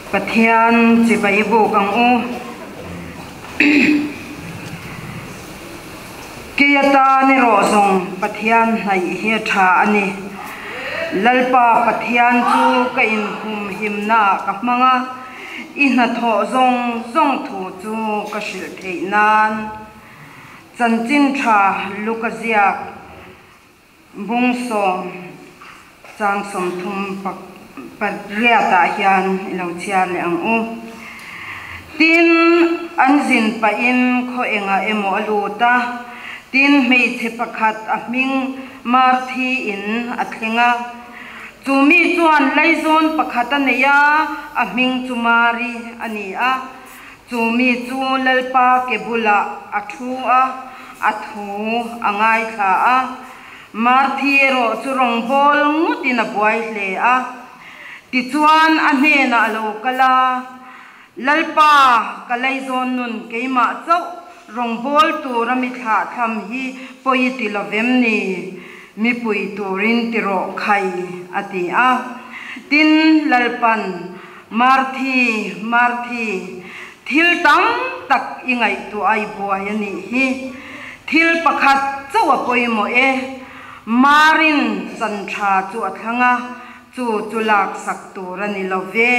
Pathian chibai buk ang u. Kei atan erawh zawng Pathian hnaih hi a tha a ni. Lalpa Pathian chu ka inhumhimnaah ka hmang a, i hnathawh zawng zawng thu chu ka hrilh theih nan. Chanchin tha Luka ziak Bung sawm chang 38 ah hian i lo chhiar leh ang u. Tin, an zin pahin khaw engah emaw a lut a, tin hmeichhe pakhat a hming Marthi in a thleng a. Chu mi chuan laizawn pakhat a nei a, a hming chu Mari a ni a. Chu mi chu Lalpa ke bulah a thu a, a thu a ngaithla a. Marthi erawh chu rawngbâwl ngawtin a buai hle a. Tichuan a hnênah a lo kal a, Lalpa, ka leizawn nun keimah chauh rawngbâwl tûra mi thlahthlam hi pawi ti lo vem ni? Mi pui tûrin ti rawh khai, a ti a. Tin, Lalpan, Marthi, Marthi, thil tam tak i ngaihtuah a i buai a nih hi. Thil pakhat chauh a pawimawh e. Marin chan tha chu a thlang a, chu chu laksak tur a ni lo ve,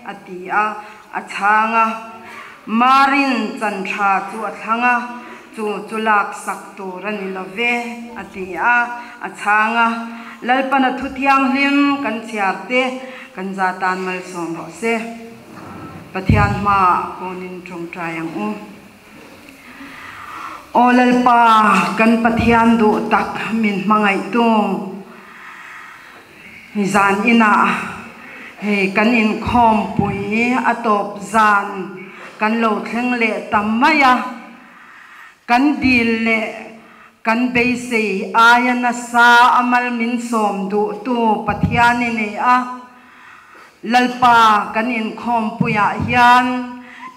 a ti a, a chhang a. Marin chan tha chu a thlang a, chu chu laksak tur a ni lo ve, a ti a, a chhang a. Lalpana thu thianghlim kan chhiar te kan za tan malsawm rawh se. Pathian hmaah kawnin tawngtai ang u. Aw Lalpa, kan Pathian duh tak min hmangaihtu, zan inah hei kan inkhawmpui a tawp zan kan lo thleng leh ta mai a, kan dil leh kan beisei aia nasa a mal min sawm duhtu Pathian i nei a. Lalpa kan inkhawmpuiah hian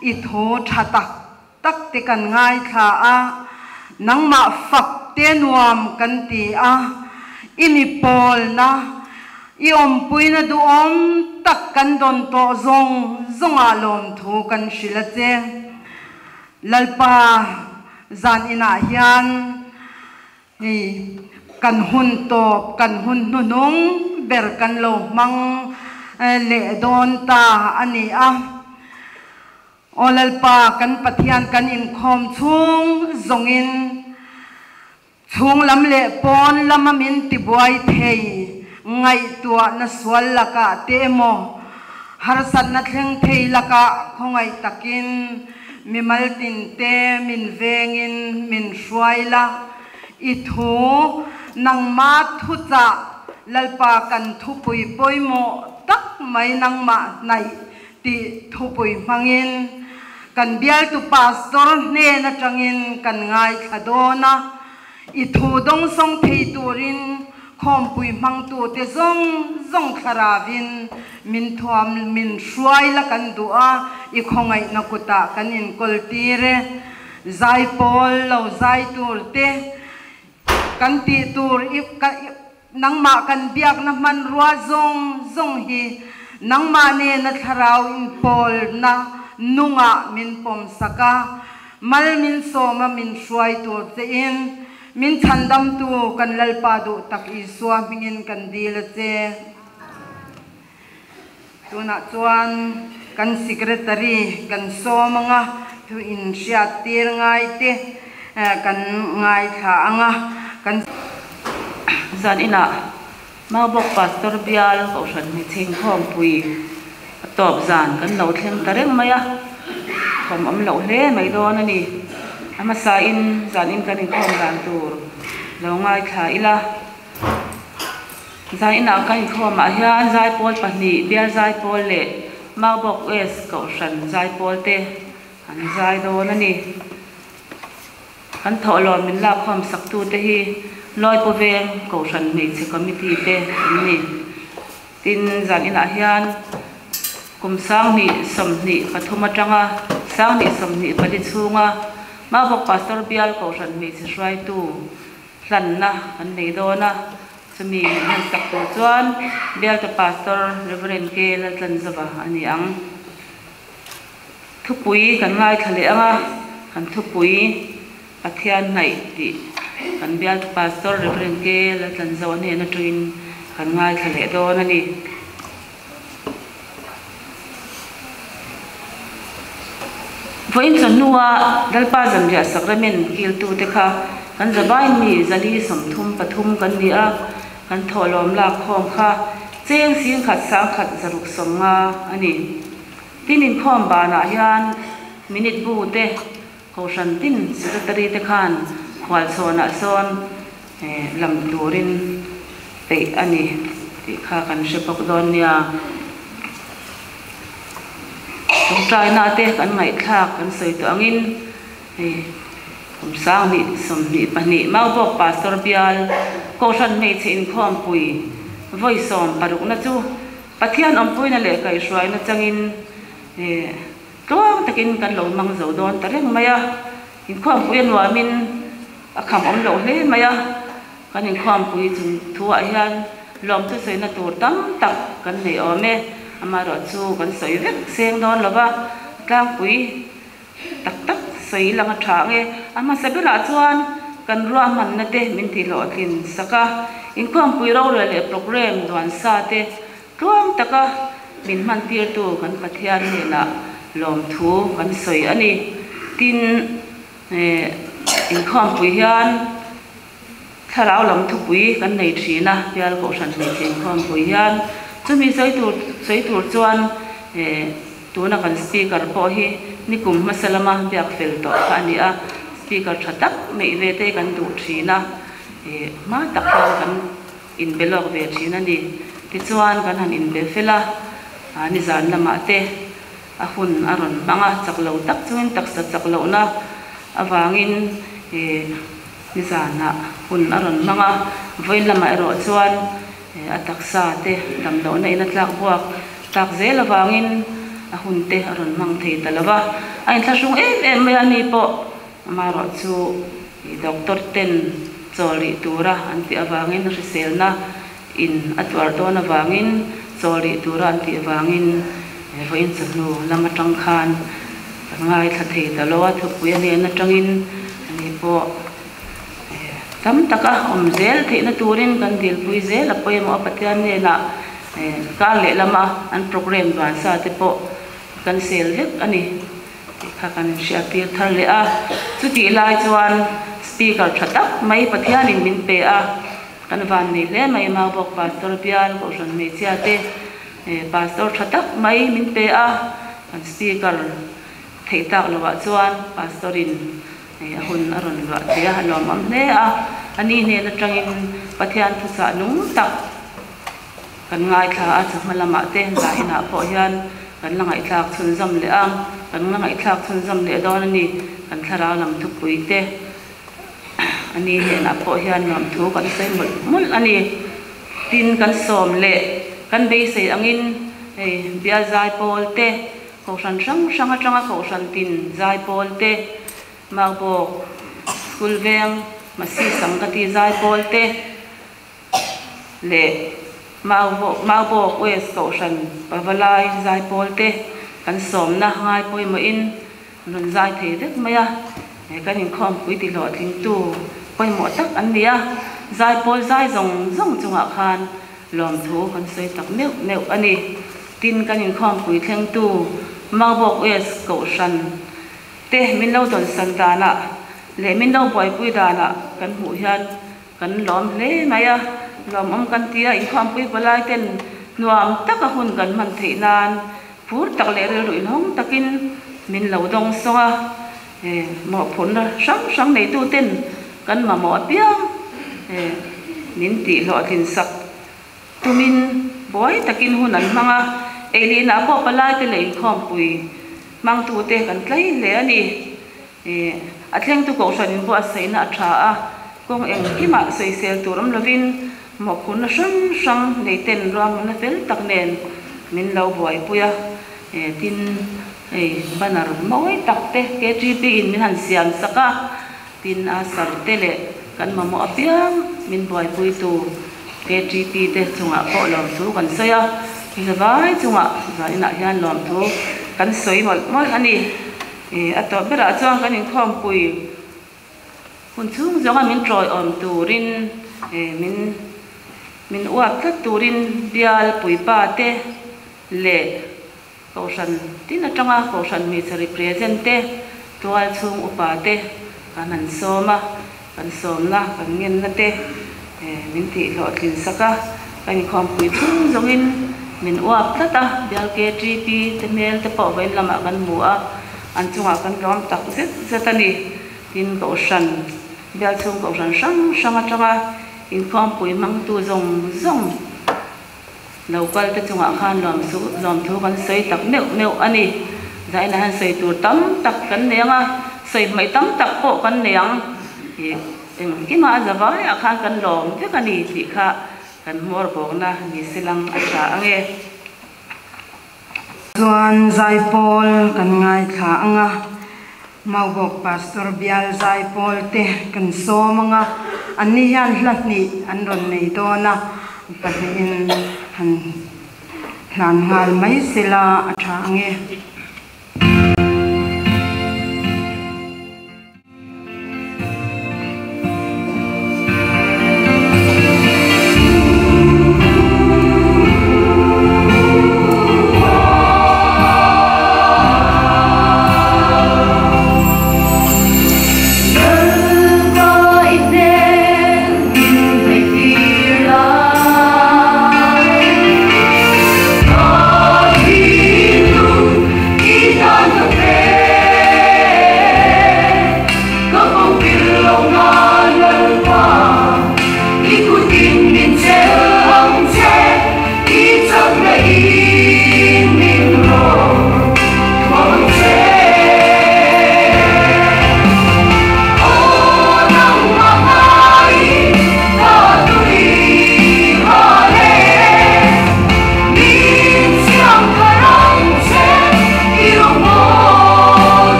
i thu tha tak tak te kan ngaithla a, nangmah fak te nuam kan ti a, i mi pawlna, i awmpuina duhawm tak kan dawn tawh zawng zawngah lawmthu kan hrilh a che. Lalpa zan inah hian Hei kan hun tawp, kan hun hnuhnung ber kan lo hmang leh dawn ta a ni a. Aw Lalpa, kan Pathian kan inkhawm chhung zawngin chhung lam leh pawn lama min tibuai thei ngaihtuahna sual lakah te emaw, harsatna thleng thei lakah khawngaih takin Mimal tinte min vengin min hruai la, i thu nangma thuchah Lalpa kan thupui pawimawh tak mai nangmah hnaih tih thupui hmangin kan bialtu pastor hnen atangin kan ngaithla dawn a, i thu dawngsawng thei turin Khawmpui hmangtute zawng zawng thlaravin min thuam min hruai la kan duh a, i khawngaihna kutah kan inkawl tir e. Zai pawl lo zai tur te kan tih tur i nangmah kan biakna hmanrua zawng zawng hi nangmah nena thlarau inpawlna nungah min pawmsak a, mal min sawma min hruai tur chein Min chhandamtu kan Lalpa duh tak Isua hmingin kan dil a che. Tunah chuan kan Secretary kan sawm anga thu in hriat tir ngai te kan ngaithla anga kan. Zan inah Maubawk Pastor Bial Kohhran Hmeichhe Inkhawmpui a tawp zan kan lo thleng ta reng mai a, thawm awm loh hle mai dawn a ni. A hmasain zan in kan inkhawm dan tur lo ngaithla ila. Zan inah kan inkhawmah hian zaipawl pahnih, Bial Zaipawl leh Maubawk West Kohhran Zaipawl te an zai dawn a ni. Kan thawhlawm min lakkhawm saktute hi Lawipu Veng Kohhran Hmeichhe Committee te an ni. Tin, zan inah hian kum 2023 atanga 2024 chhunga Maubawk Pastor Bial Kohhran Hmeichhe hruaitu hlanna kan nei dawn a, chumi min hlan sak tur chuan Bialtu Pastor Rev. K. Laltlanzova a ni ang. Thupui kan ngaithla leh ang a, kan thupui Pathian hnaih tih kan bial Pastor Rev. K. Laltlanzoa hnen atangin kan ngaithla leh dawn a ni. Vawiin chawhnua Lalpa zanriah sacrament kiltute kha kan zabai mi zali 33 kan ni a, kan thawhlawm lak khawm kha cheng singkhat sangkhat zaruk 50 a ni. Tin inkhawm banah hian minute bu te Kohhran tin Secretary te khan khualchhawnah sawn lam turin peih a ni tih kha kan hre bawk dawn nia. Tawngtaina te kan ngaihthlak kan sawi tawh angin hei kum 2022 Maubawk Pastor Bial Kohhran Hmeichhe Inkhawmpui vawi sawmparukna chu Pathian awmpuina leh kaihhruaina changin Tluang takin kan lo hmang zo dawn ta reng mai a, inkhawmpui a nuamin a kham awm loh hle mai a, kan inkhawmpui chung thuah hian lawmthu sawina tur tam tak kan nei awm e, amaherawh chu kan sawi vek seng dawn lo va, tlangpui tak tak sawi lang a tha ang e. A hmasa berah chuan kan ruahmanna te min tihhlawhtlin sak a, inkhawmpui rorel leh programme duan sa te Tluang taka min hmantirtu kan Pathian hnenah lawmthu kan sawi a ni. Tin, inkhawmpui hian thlarau lam thupui kan nei thin a, Bial Kohhran Hmeichhe Inkhawmpui hian. Chumi sawi tur sawi tur chuan tuna kan Speaker pawh hi nikum hmasa lama biak fel tawh kha a ni a, Speaker tha tak neih ve te kan duh thin a, hma tak hian kan inbe lawk ve thin a ni. Tichuan kan han inbe fel a, nizan lamah te a hun a rawn hmang a, chak lo tak chungin taksa chak lohna avangin nizanah hun a rawn hmang a, vawiin lamah erawh chuan a taksa te dam lohna in a tlak buak tak zel avangin a hun te a rawn hmang thei ta lo va, a inthlahrung em em mai a ni pawh. Amaherawh chu doctor ten chaw rih tura an tih avangin hriselna in a tuar dawn avangin chaw rih tura an tih avangin vawiin chawhnu lam atang khan kan ngaithla thei ta lo a, thupui a hnen atangin ani pawh tam taka awm zel theihna turin kan dilpui zel a pawimawh a, Pathian hnenah kar leh lama an programme duansa te pawh kan sel vek a ni. Tih kha kan inhriattir thar leh a, chutih lai chuan speaker tha tak mai Pathianin min pe a, kan vannei hle mai Maubawk Pastor bial Kohhran hmeichhia te Pastor tha tak mai min pe a, kan speaker theih tak lovah chuan Pastor in a hun a rawn luah thei a, a lawmawm hle a, a ni hnen atangin Pathian thuchah nung tak Kan ngaithla a, chawhma lamah te zainah pawh hian kan la ngaihthlak chhunzawm leh a, kan la ngaihthlak chhunzawm leh dawn a ni. Kan thlarau lam thupui te a ni hnenah pawh hian nuamthu kan sawi mawlh mawlh a ni. Tin, kan sawm leh kan beisei angin hei bial zaipawl te, kohhran hrang hrang atanga kohhran tin zaipawl te, Maubawk, School veng, Masi Sangkati zaipawl te, leh Maubawk West Kohhran Pavalai zaipawl te kan sawmna ngai pawimawhin an rawn zai thei vek mai a, he kan inkhawmpui ti hlawhtlingtu pawimawh tak an ni a, zaipawl zai zawng zawng chungah khan lawmthu kan sawi tak meuh meuh a ni. Tin, kan inkhawmpui thlengtu Maubawk West Kohhran te min lo dawnsan danah leh min lo buaipui danah kan hmuh hian Kan lawm hle mai a, lawmawm kan ti a, inkhawmpui palai ten nuam taka hun kan hman theih nan phur tak leh rilru inhawng takin min lo dawng sawng a, he mawhphurhna hrang hrang neitu ten kan mamawh apiang he min tih hlawhtlin sak tumin buai takin hun an hmang a, eilihnah pawh palai te leh inkhawmpui hmangtute kan tlai hle a ni. Ih, a thlengtu kohhran in buatsaihna a tha a, kawng engkimah sawisel tur awm lovin mawhphurhna hrang hrang neiten ruahmanna fel tak nen min lo buaipui a. Ih, tin, hei banner mawi tak te KTP in min han siam sak a, tin a sar te leh kan mamawh apiang min buaipuitu KTP te chungah pawh lawmthu kan sawi a, hei vai chungah zaninah hian lawmthu kan sawi mawlh mawlh a ni. A tawp berah chuan kan inkhawmpui hun chhung zawnga min tawiawm turin min min uap tlat turin bial puipa te leh Kohhran tin atanga Kohhran hmeichhe represent te, tual chhung upa te kan han sawm a, kan sawmna, kan ngenna te min tih hlawhtlin sak a, kan inkhawmpui chhung zawngin min uap tlat a, bial KTP te hmel te pawh vawiin lamah kan hmu a, an chungah kan lawm tak zet zet a ni. Tin, Kohhran, bial chhung Kohhran hrang hrang atanga inkhawmpui hmangtu zawng zawng, Lo kal te chungah khan lawmthu kan sawi tak meuh meuh a ni. Zaina hian sawi tur tam tak kan nei ang a, sawi hmaih tam tak pawh kan nei ang. Ih, engkima a za vaiah khan kan lawm vek a ni tih kha kan hmawr bawkna ni se lang a tha ang e. Chuan zaipawl kan ngaithla ang a, Maubawk Pastor bial zaipawl te kan sawm ang a, anni hian hla hnih an rawn nei dawn a, pahnihin han hlan nghal mai sela a tha ang e.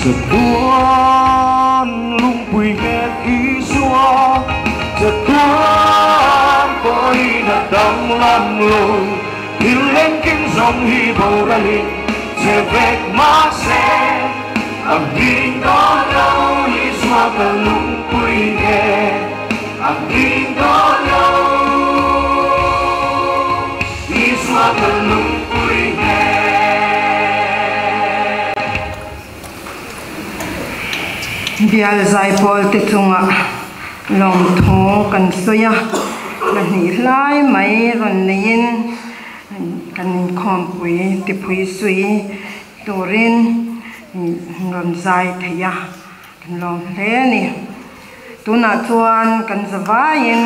Chatuan lungpui nghet Isua, Chatuan pawhin a danglam lo. Thil engkim zawng hi boralin che vek mahse, A hming dawn lo Isua ka lungpui nghet, A hming dawn lo Isua ka lungpui nghet. Bial zaipawl te chungah lawmthu kan sawi a, pahnih hlai mai rawn neiin kan inkhawmpui tiphui sui turin rawn zai thei a, kan lawm hle a ni. Tunah chuan kan zavaiin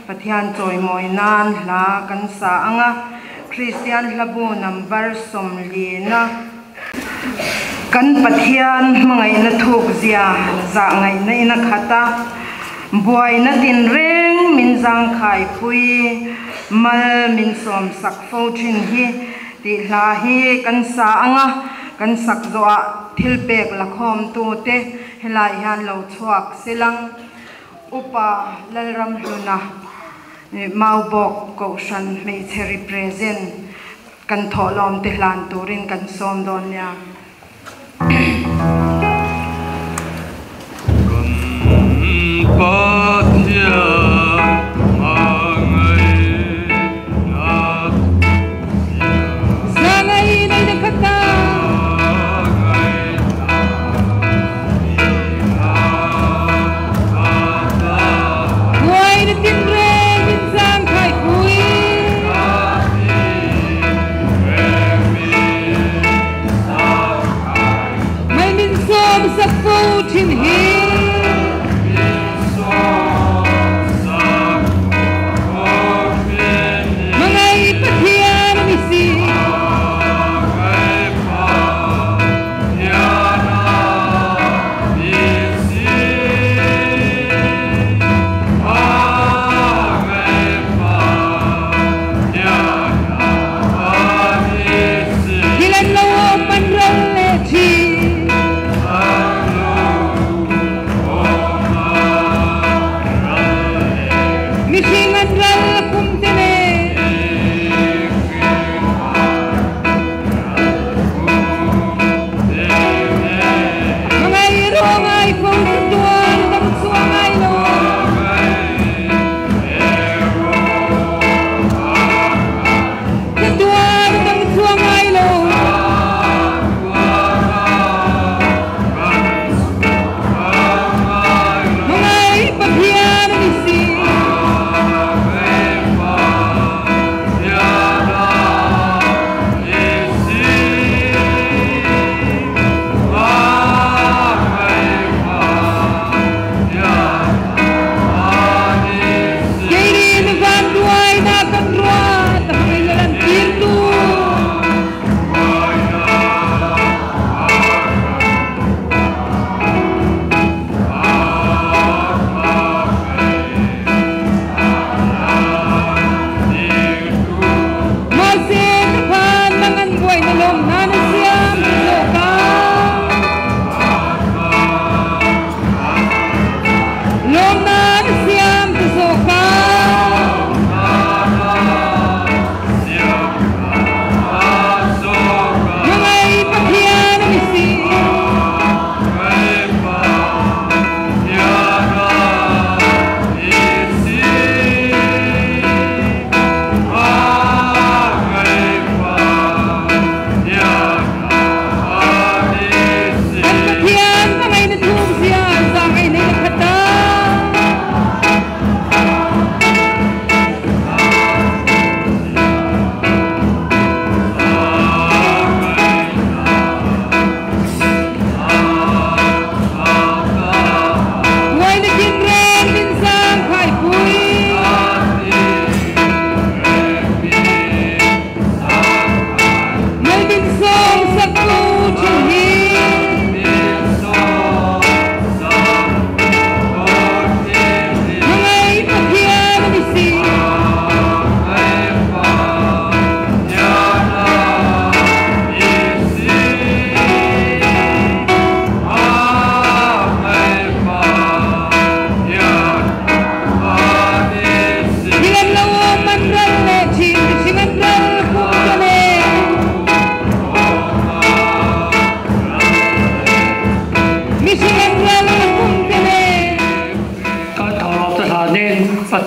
Pathian chawimawi nan hla kan sa ang a, Kristian hlabu number sawmlina. Kan Pathian hmangaihna thuk zia zah ngaihna in a khat a, buaina tinreng min zangkhaipui, mal min sawmsak fo thin hi tih hla hi kan sa ang a, kan sak zawhah thilpek lakhawmtute helai hian lo chhuak silang. Upa Lalramhluna Maubawk Kohhran hmeichhe represent Kan thawhlawm te hlan turin kan sawm dawn nia. Kan Pathian hmangaihna thupia. Zangai nei na khat ta. Buai na tin reng in zang khai pui. Mai min sawm sak fo thin hi.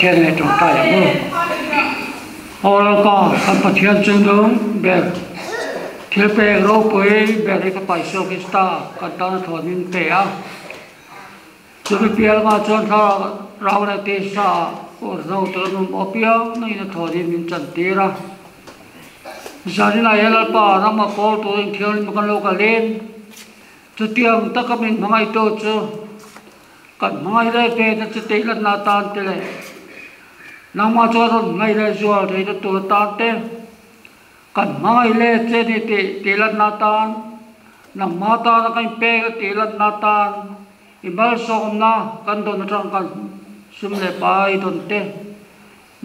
Pathian nen tawngtai ang u. Aw Lalpa, kan Pathian chungnung ber, thil pek ropui ber hi ka Paih Isua Krista kan tana thawn min pe a. Chumi piah lamah chuan thlarau rau leh tisa ah urhno te kan awm apiang nangin a thawn in min chantir a. Zaninah hian Lalpa rama pawl turin thianghlim kan lo kalin chutiang taka min hmangaihtu chu Kan hmangaih leh ve na chu teilatna atan te leh nangmah chuan rawn hmangaih leh zual theihna tur atan te, kan hmangaih leh che ni tih tihlatna atan, nangmah atana kan inpek a tihlatna atan i malsawmna kan dawn atang kan sum leh pai dawn te.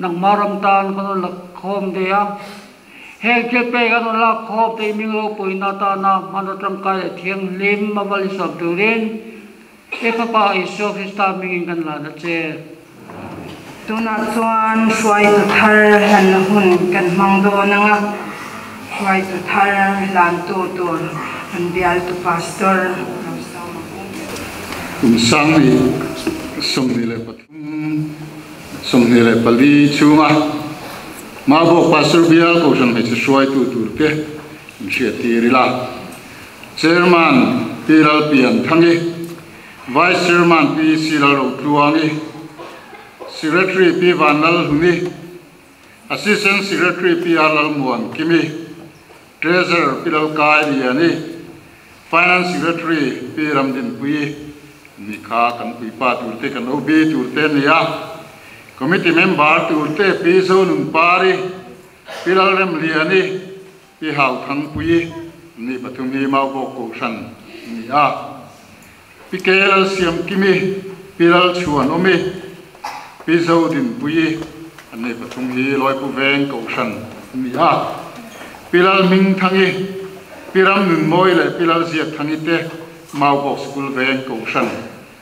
Nangmah ram tan kan rawn la khawm ve a, heng thil pek an rawn lak khawm te hi ming ropuina atana hmanraw tangkai leh thianghlim a va lisawm turin he Fapa Isua Krista hmingin kan lan a che. Tunah chuan hruaitu thar hlanna hun kan hmang dawn ang a, hruaitu thar hlantu tur kan bialtu Pastor Rosama Pum. Kum sang 23. 24 chhunga Maubawk Pastor Bial Kohhran Hmeichhe hruaitu turte in hriattir ila. Chairman Pi Lalpian Thangi, Vice Chairman Pi Si Lalrotluangi, Secretary Pi Vanlalhluni, Assistant Secretary Pi R Lalmuan Kimi, Treasurer Pi Lalkai Liani, Finance Secretary Pi Ramdinpuii ni kha kan puipa turte kan OB turte a ni a. Committee member turte Pi Zonunpari, Pi Lalremliani, Pi Hauthangpuii ni pathum hi Maubawk Kohhran a ni a. Pi Ke Lalsiamkimi, Pi Lalchhuanawmi, Pi Zodinpuii an nei pathum hi Lawipu Veng Kohhran a ni a. Pi Lalhmingthangi, Pi Ramnunmawi leh Pi Lalziakthangi te Maubawk School Veng Kohhran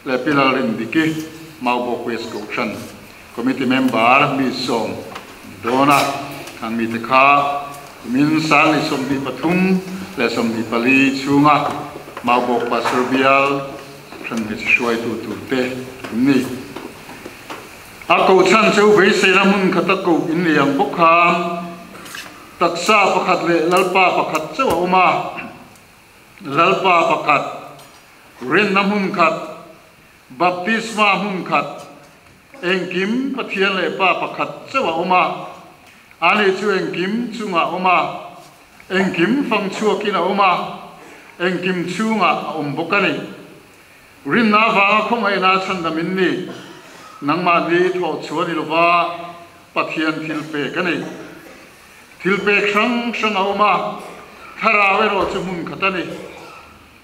leh Pi Lalrindiki, Maubawk West Kohhran Committee member mi sawm ni dawn a. Khang mite kha kumin sang ni 23 leh 24 chhunga Maubawk Pastor Bial hran hmeichhe hruaitu turte an ni. A koh chhan chu beiseina hmun khata koh in ni ang bawk khan taksa pakhat leh Lalpa pakhat chauh a awm a, Lalpa pakhat, rinna hmun khat, Baptisma hmun khat, engkim Pathian leh Pa pakhat chauh a awm a, ani chu engkim chungah a awm a, engkim fang chhuakin a awm a, engkim chhungah a awm bawk a ni. Rinna avanga khawngaihna chhandam in ni, nangmahni thawh chhuah ni lova Pathian thil pek a ni. Thil pek hrang hrang a awm a, thlarau erawh chu hmun khat a ni.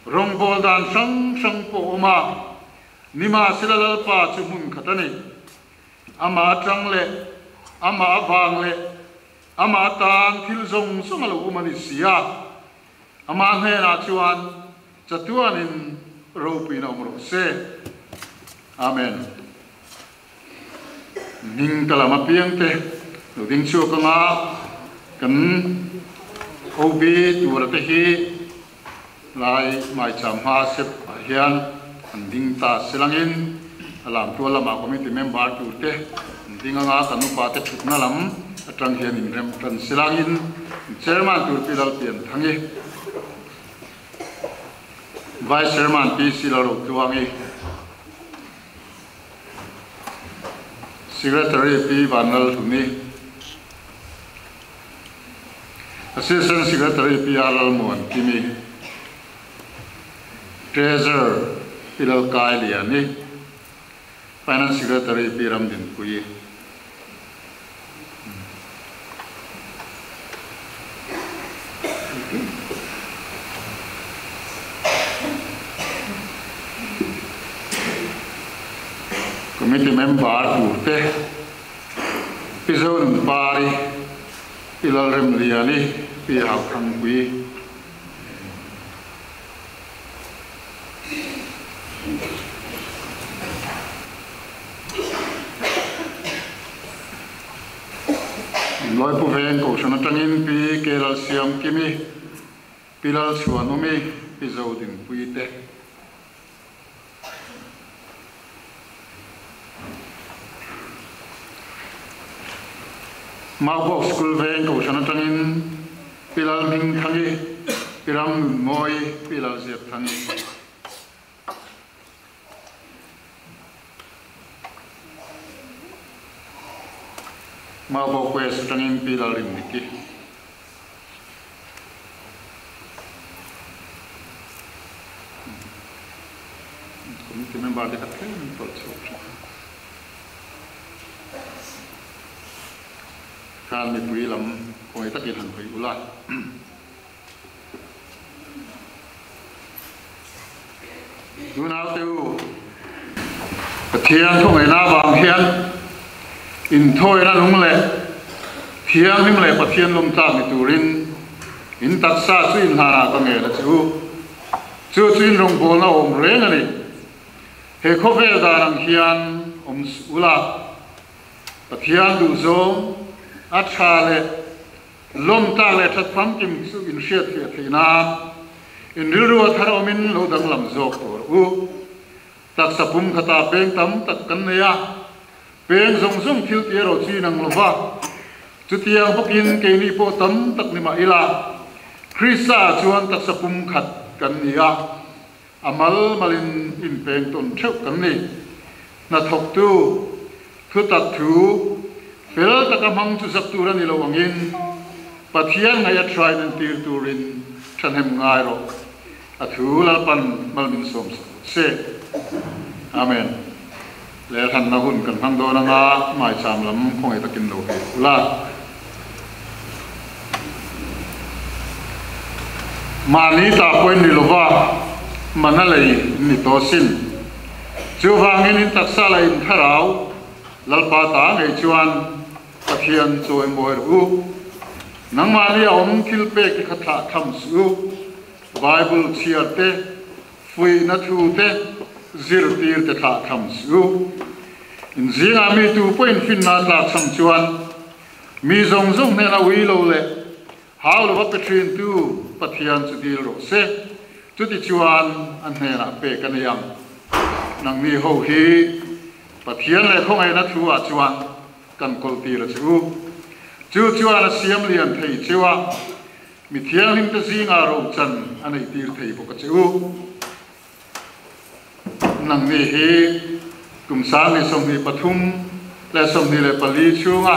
Rawngbawl dan hrang hrang pawh awm a, nimahsela Lalpa chu hmun khat a ni. Amah atang leh amah avang leh amah atan thil zawng zawng a lo awm a ni si a, amah hnenah chuan chatuanin ropuiin a awm rawh se. Amen. Hming ka lam apiang te lo ding chhuak anga kan OB tura te hi lai maicham hma sep ah hian an ding ta silangin a lam tual lamah committee member tur te an ding anga kan upa te thutna lam atang hian inrem tan silangin chairman tur Pi Lalpianthangi, Vice Chairman Pi Silalrotluangi, Secretary Pi Vanlalhluni, Assistant Secretary Pi R Lalmuan Kimi, Treasurer Pi Lalkai Liani, Finance Secretary Pi Ramdinpuii. Committee member turte Pi Zonunpari, Pi Lalremliani, Pi Hauthangpui. Lawipu Veng Kohhran atangin Pi Ke Lalsiam Kimi, Pi Lalchhuanawmi, Pi Zodinpui te. Maubawk School Veng Kohhran atangin Pi Lalhmingthangi, Pi Ramnunmawii, Pi Lalziakthangi. Maubawk West atangin Pi Lalrinmiki. Committee member te kha tlem an tawlh chhuak thin. Khan mipui lam khawngaih takin han hawi ula. Tunau te u, Pathian thungaihna avang hian inthawina nung leh thianghlim leh Pathian lawmtlak ni turin in taksa chu inhlanah ka ngen a che u. Chu chu in rawngbawlna awm reng a ni. He khawvel dan ang hian awm ula, Pathian duhzawng a tha leh Lawmtak leh that famkim chu in hriatfiah theih nan in rilru a thar awmin lo danglam zawk tur u. Taksa pum khatah peng tam tak kan nei a, peng zawng zawng thil tih erawh chu inang lo va. Chutiang bawkin keini pawh tam tak ni mah ila, Krista ah chuan taksa pum khat kan ni a, a mal malin inpeng tawn theuh kan ni. Hnathawktu, thutak thu, fel taka hmang chu zak tur a ni lo angin Pathian ngaih a try nan tir turin thahnem ngai rawh. A thu Lalpan mal min sawm sak rawh se. Amen. Lehlanna hun kan hmang dawn anga maicham lam khawngaih takin lo hei ula. Mahni ta pawhin ni lova mana lei ni tawh sin. Chuvangin in taksa leh in thlarau Lalpa ta ngei chuan Pathian chawimawi rawh u. Nangmahni a awm thil pek te kha thlah tham suh u. Bible chhiar te, fuihna thu te, zirtir te thlah tham suh u. In zingah mi tu pawhin finna tlak chhang chuan mi zawng zawng hnena ui lo leh hau lova pe thintu Pathian chu dil rawh se. Chutichuan a hnenah pek a ni ang. Nangni ho hi Pathian leh khawngaihna thu ah chuan kan kawlhtir a che u. Chu chuan a siam lian thei cheu a, mi thianghlim te zingah rochan a neihtir thei bawk a che u. Nangni hi kum 2023 leh 24 chhunga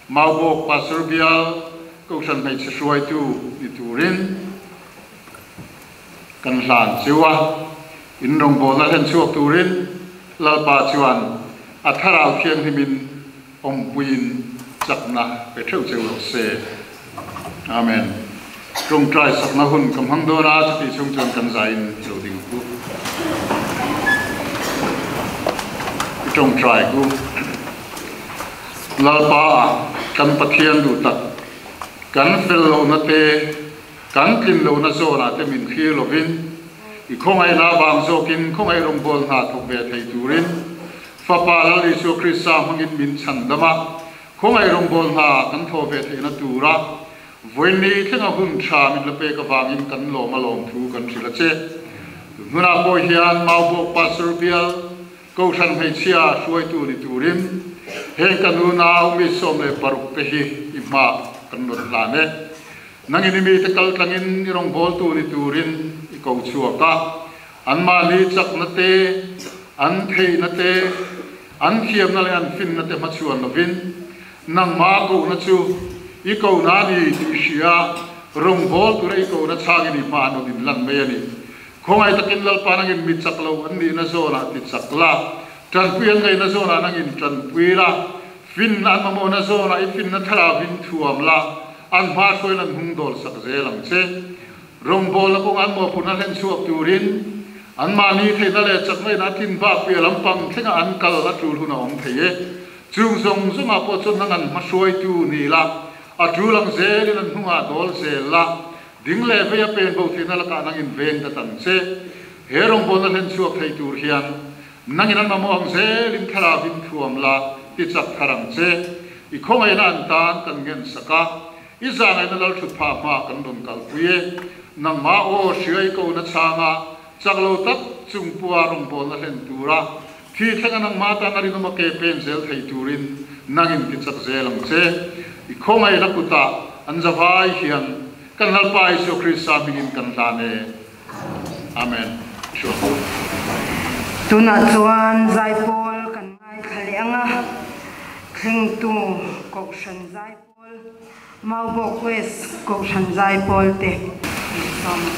Maubawk Pastor Bial Kohhran Hmeichhe hruaitu ni turin kan hlan cheu a, in rawngbawlna hlen chhuak turin Lalpa chuan a thlarau thianghlimin awmpuiin chakna pe theuh cheu rawh se. Amen. Tawngtai sakna hun ka hmang dawn a, chutih chhung chuan kan zaiin lo ding ku. I tawngtai ku. Lalpa kan Pathian duh tak, kan fel lohna te, kan tlin lohna zawnah te min thlir lovin, i khawngaihna avang zawkin khawngaih rawngbâwl hna thawk ve thei turin Fapa Lal Isua Krista hmangin min chhan dam a, khawngaih rawngbâwl hna kan thawh ve theihna tura vawiin thlenga hun tha min la pek avangin kan lawm a lawm thu kan hrilh a che. Tunhmunah pawh hian Maubawk Pastor Bial Kohhran hmeichhia hruaitu ni turin heng ka nunau mi 16 te hi i hma kan rawn hlan e. Nangin i mite kal tlangin i rawngbawltu ni turin i ko chhuak a, anmahni chakna te, an theihna te, an thiamna leh an finna te hmachhuan lovin nangmah kohna chu i kohna a ni tih i hria, rawngbâwl tura i kohna chhangin i hma an rawn inlan mai a ni. Khawngaih takin Lalpa nangin mi chak lo an nihna zawnah ti chak la, tanpui an ngaihna zawnah nangin tanpui la, finna an mamawhna zawnah i finna thlarauin thuam la, an hma hruaiin an hung dawl sak zel ang che. Rawngbawlna kawng an mawhphurhna hlen chhuak turin anmahni theihna leh chakna a tlin bak piah lampang thlenga an kal a tul hun a awm thei e. Chung zawng zawngah pawh chuan nang an hma hruaitu ni la, a tul ang zelin an hnungah dawl zel la, ding leh vei a pen bo theihna lakah nang in veng ta tang che. He rawngbawlna hlen chhuak thei tur hian nangin an mamawh ang zelin thlarauin thuam la, ti chak thar ang che. I khawngaihna an tan kan ngen sak a, I zangaihna lal thut phah hma kan rawn kalpui e. Nangmah aw hria i ko na chhanga chak lo tak chung pua rawngbawlna hlen tura thi thlenga nangmah tan a rinawm a ke pen zel thei turin Nangin ti chak zel ang che. I khawngaihna kutah an zavai hian kan Lalpa Isua Krista hmingin kan hlan e. Amen. Sure. Tunah chuan zaipawl kan ngaithla leh ang a, thlengtu Kohhran Zaipawl, Maubawk West Kohhran Zaipawl te an sawm a.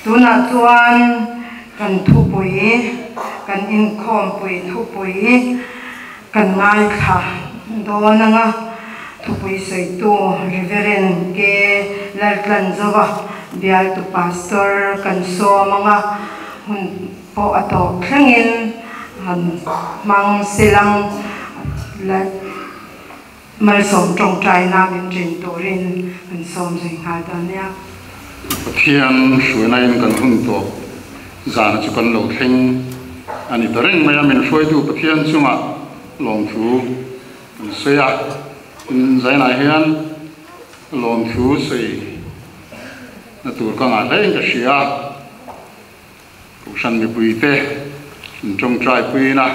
Tunah chuan kan thupui, kan inkhawmpui thupui kan ngaithla dawn ang a, thupui sawitu Reverend K. Laltlanzova bialtu Pastor kan sawm ang a, hun pawh a tawp thlengin han hmang silang Malsawm tawngtaina min rin turin kan sawm zui nghal ta nia. Pathian hruainain kan hun tawp zana chu kan lo thleng a ni ta reng mai a, min hruaitu Pathian chungah lawmthu Kan sawi a, tin zainah hian lawmthu sawi na tur ka ngah hlein ka hria a, Kohhran mipuite in tawngtai puiin a,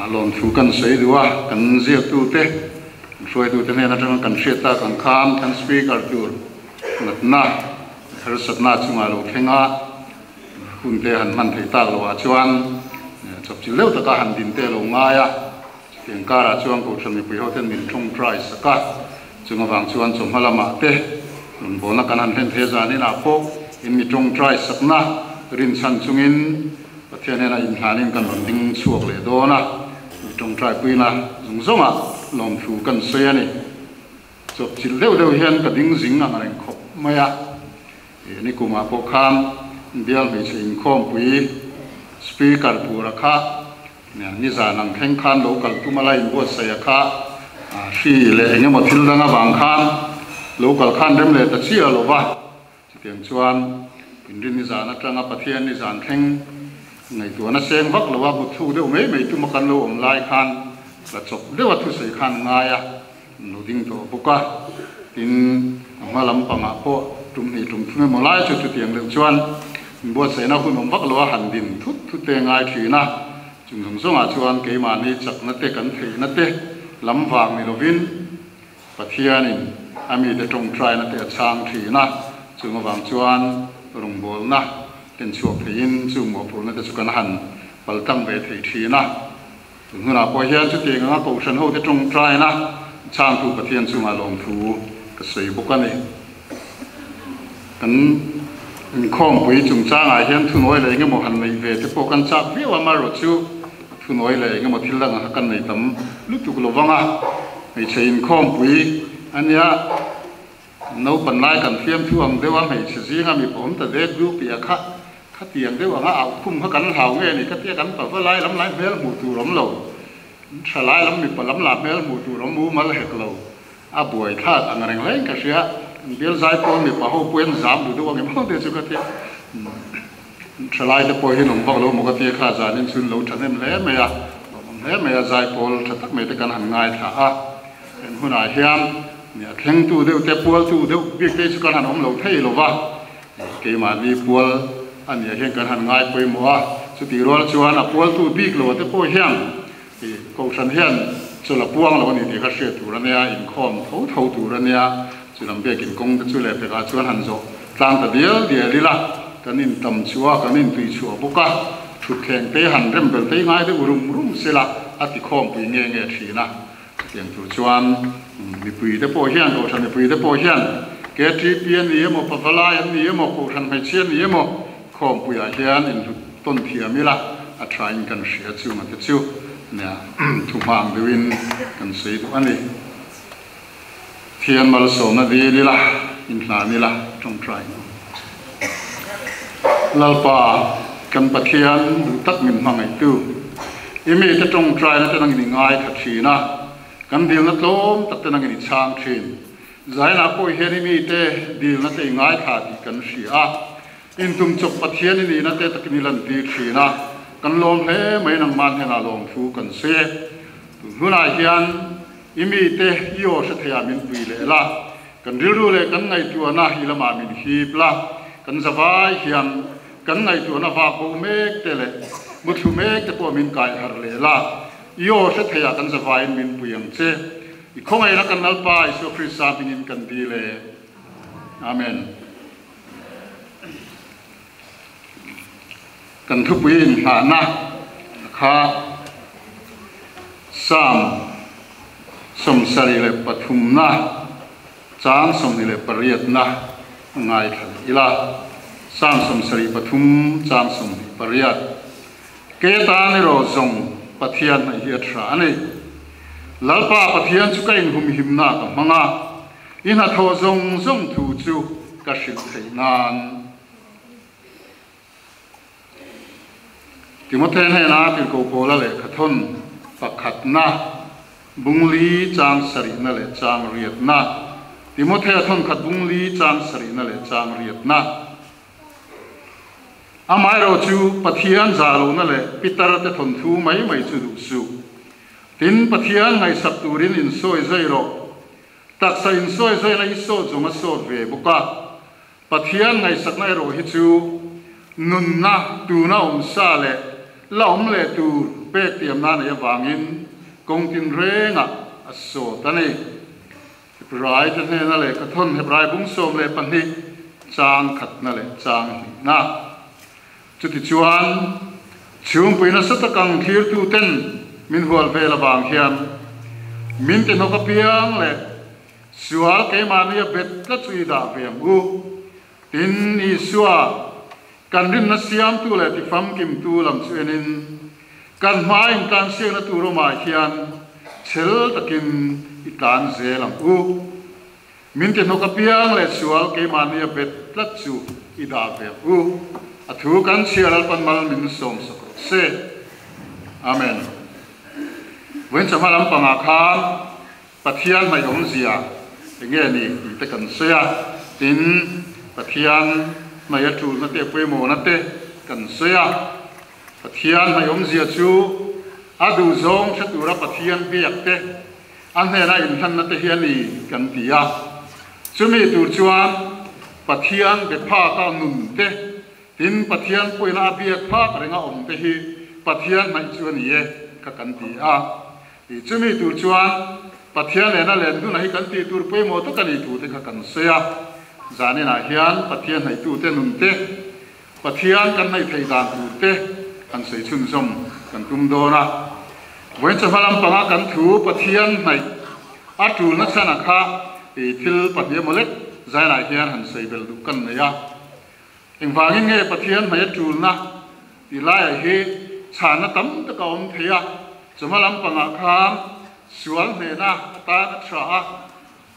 lawmthu kan sawi duh a, kan ziaktute, kan hruaitute hnen atanga kan hriat tak ang khan kan Speaker tur natna leh harsatna chungah lo thleng a, Hun te han hman theih tak loh ah chuan chawpchilh deuh taka han din te lo ngai a, chutiang karah chuan Kohhran mipui ho ten min tawngtai sak a, chung avang chuan chawhma lamah te rawngbawlna kan han hlen thei a zanin ah pawh in mi tawngtai sakna rinchhan chungin Pathian hnenah inhlanin kan rawn ding chhuak leh dawn a, mi tawngtai puina zawng zawngah lawmthu kan sawi a ni. Chawpchilh deuh deuh hian ka ding zing ang reng khawp mai a. He ni kumah pawh khan bial hmeichhe inkhawmpui Speaker tura kha nizan ang thleng khan lo kal tum a la inbuatsaih a kha hri leh eng emaw thil dang avang khan lo kal khan rem leh ta chiah lo va. Chutiang chuan inrin nizan atanga Pathian nizan thleng ngaihtuahna seng vak lo a mutthuk deuh mai mai tuma kan lo awm lai khan la chawp deuh a thusawi khan ngai a. An lo ding tawh bawk a, tin a hma lampangah pawh tum hnih tum thum emaw lai chu chutiang deuh chuan inbuatsaihna hun awm vak lo a han din thut thut te ngai thin a, chung zawng zawngah chuan keimahni chakna te kan theihna te lam vang ni lovin Pathianin a mite tawngtaina te a chhang thin a, chung avang chuan rawngbawlna ken chhuak theiin chung mawhphurhna te chu kan han paltlang ve thei thin a. Tun hunah pawh hian chutiang anga Kohhran hote tawngtaina chhangtu Pathian chungah lawmthu ka sawi bawk a ni. Kan inkhawmpui chungchangah hian thunawi leh engemaw han neih ve te pawh kan chak viau a, amaherawhchu thunawi leh engemaw thil dangah kha kan nei tam lutuk lo vang a, hmeichhe inkhawmpui a nia. Naupan lai kan fiamthu ang deuh a, hmeichhe zinga mipa awm ta dek du piah kha khatiang deuh anga auh khum kha kan hlau nge ni ka tia kan pava lai lam lai hmel hmuh tur awm lo, tha lai lam mipa lam lah hmel hmuh tur awm mumal hek lo, a buai thlak ang reng reng ka hria, an bial zai pawl mipa ho pawh hian zam duh deuh ang em ho te chu ka tia, tha lai te pawh hian awm vak lo maw ka tia kha zanin chhun lo thahnem hle mai a, lawmawm hle mai a, zaipawl tha tak mai te kan han ngaithla a, heng hunah hian. Nia, thlengtu deuh te, pualtu deuh bik te chu kan han awm lo thei lo va, keimahni pual a nia hian kan han ngai pawimawh a, chutih rual chuan a pualtu bik lo te pawh hian Kohhran hian chawlh a puang lo a ni tih kha hriat tur a nia, inkhawm tho tho tur a nia, chulam biakin kawng te chu leh pekah chuan han zawh tlang ta dial dial ila, kan intam chhuah a, kan intui chhuah bawk a, thutthleng te han rem bel te ngai deuh rum rum sela a tikhawmpui nge nge thin a. Chutiang tur chuan mipui te pawh hian, Kohhran mipui te pawh hian KTP a ni emaw, Pavalai an ni emaw, Kohhran hmeichhia a ni emaw, khawmpuiah hian inhlut tawn thiam ila a thain kan hria chunga te chu nia thu hmang deuhin kan sawi duh a ni. Thian malsawmna dil ila, inhlan ila, tawngtai ang. Lalpa, kan Pathian duh tak min hmangaihtu, i mite tawngtaina te nangin i ngaithla thin a, kan dilna tlawm tak te nangin i chhang thin. Zainah pawh hian i mite dilna te i ngaithla tih kan hria a, intum chawp Pathian i nihna te takin i lantir thin a, kan lawm hle mai nangmah hnenah lawmthu kan sawi e. Tun hunah hian i mite i aw hre theiah min pui leh la, kan rilru leh kan ngaihtuahna i lamah min hip la, kan zavai hian kan ngaihtuahna vak bo mek te leh muthlu mek te pawh min kai harh leh la, i aw hre theiah kan zavaiin min pui ang che. I khawngaihna kan Lalpa Isua Krista hmingin kan dil e. Amen. Kan thupui inngahna kha Psalm 73na chang 28na ngaithla leh ila. Psalm 73 chang 28, Ke tan erawh zawng Pathian hnaih hi a tha a ni. Lalpa Pathian chu ka inhumhimna ka hmang a. I hnathawh zawng zawng thu chu ka hrilh theih nan. Timothea hnena tirhkoh Paula lehkha thawn pakhatna, bungli chang sarihna leh chang riatna, Timothea thawnkhat bungli chang sarihna leh chang riatna. Amaherawhchu Pathian zahlohna leh pitar te thawnthu mai mai chu duh suh. Tin, Pathian ngaihsak turin insawi zai rawh. Taksa insawi zaina hi sawt zawng a sawt ve bawk a. Pathian ngaihsakna erawh hi chu nunna tuna awm sa leh la awm leh tur pek tiamna a neih avangin kawng tinrengah a sawt a ni. Hebrai te hnena lehkha thawn Hebrai bung 12 chang khatna leh chang hnihna. Chutichuan, chhungpui nasa tak ang thlirtuten min hual vel avang hian min ti hnawk apiang leh sual keimahni a bet tlat chu i dah ve ang u. Tin, Isua, kan rinna siamtu leh tifamkimtu lam chu enin kan hmaa intlansiakna tur awmah hian chhel takin i tlan zel ang u. Min ti hnawk apiang leh sual keimahni a bet tlat chu i dah ve ang u. A thu kan chhiar Lalpan mal min sawm sak rawh se. Amen. Vawiin chawhma lampangah khan Pathian hnaih awmzia enge ni tih te kan sawi a, tin Pathian hnaih a tulna te pawimawhna te kan sawi a. Pathian hnaih awmzia chu a duhzawng hre tura Pathian biak te, A hnena inhlanna te hi a ni kan ti a, chumi tur chuan Pathian be phaka nun te, tin Pathian pawina a biak phak renga awm te hi Pathian hnaih chu a ni e kha kan ti a. Ih chumi tur chuan Pathian nena len duna hi kan tih tur pawimawh tak a ni thu te kha kan sawi a. Zaninah hian Pathian hnaihtute nun te, Pathian kan hnaih theih dan tur te kan sawi chhunzawm kan tum dawn a. Vawiin chawhma lampanga kan thu Pathian hnaih a tulna chhan a kha i thil pahnih emaw lek zainah hian han sawi belh duh kan nei a. Engvangin nge Pathian hnaih a tulna tih laiah hi chhanna tam tak a awm thei a. Chawhma lampangah khan sual hnehna atan a tha a.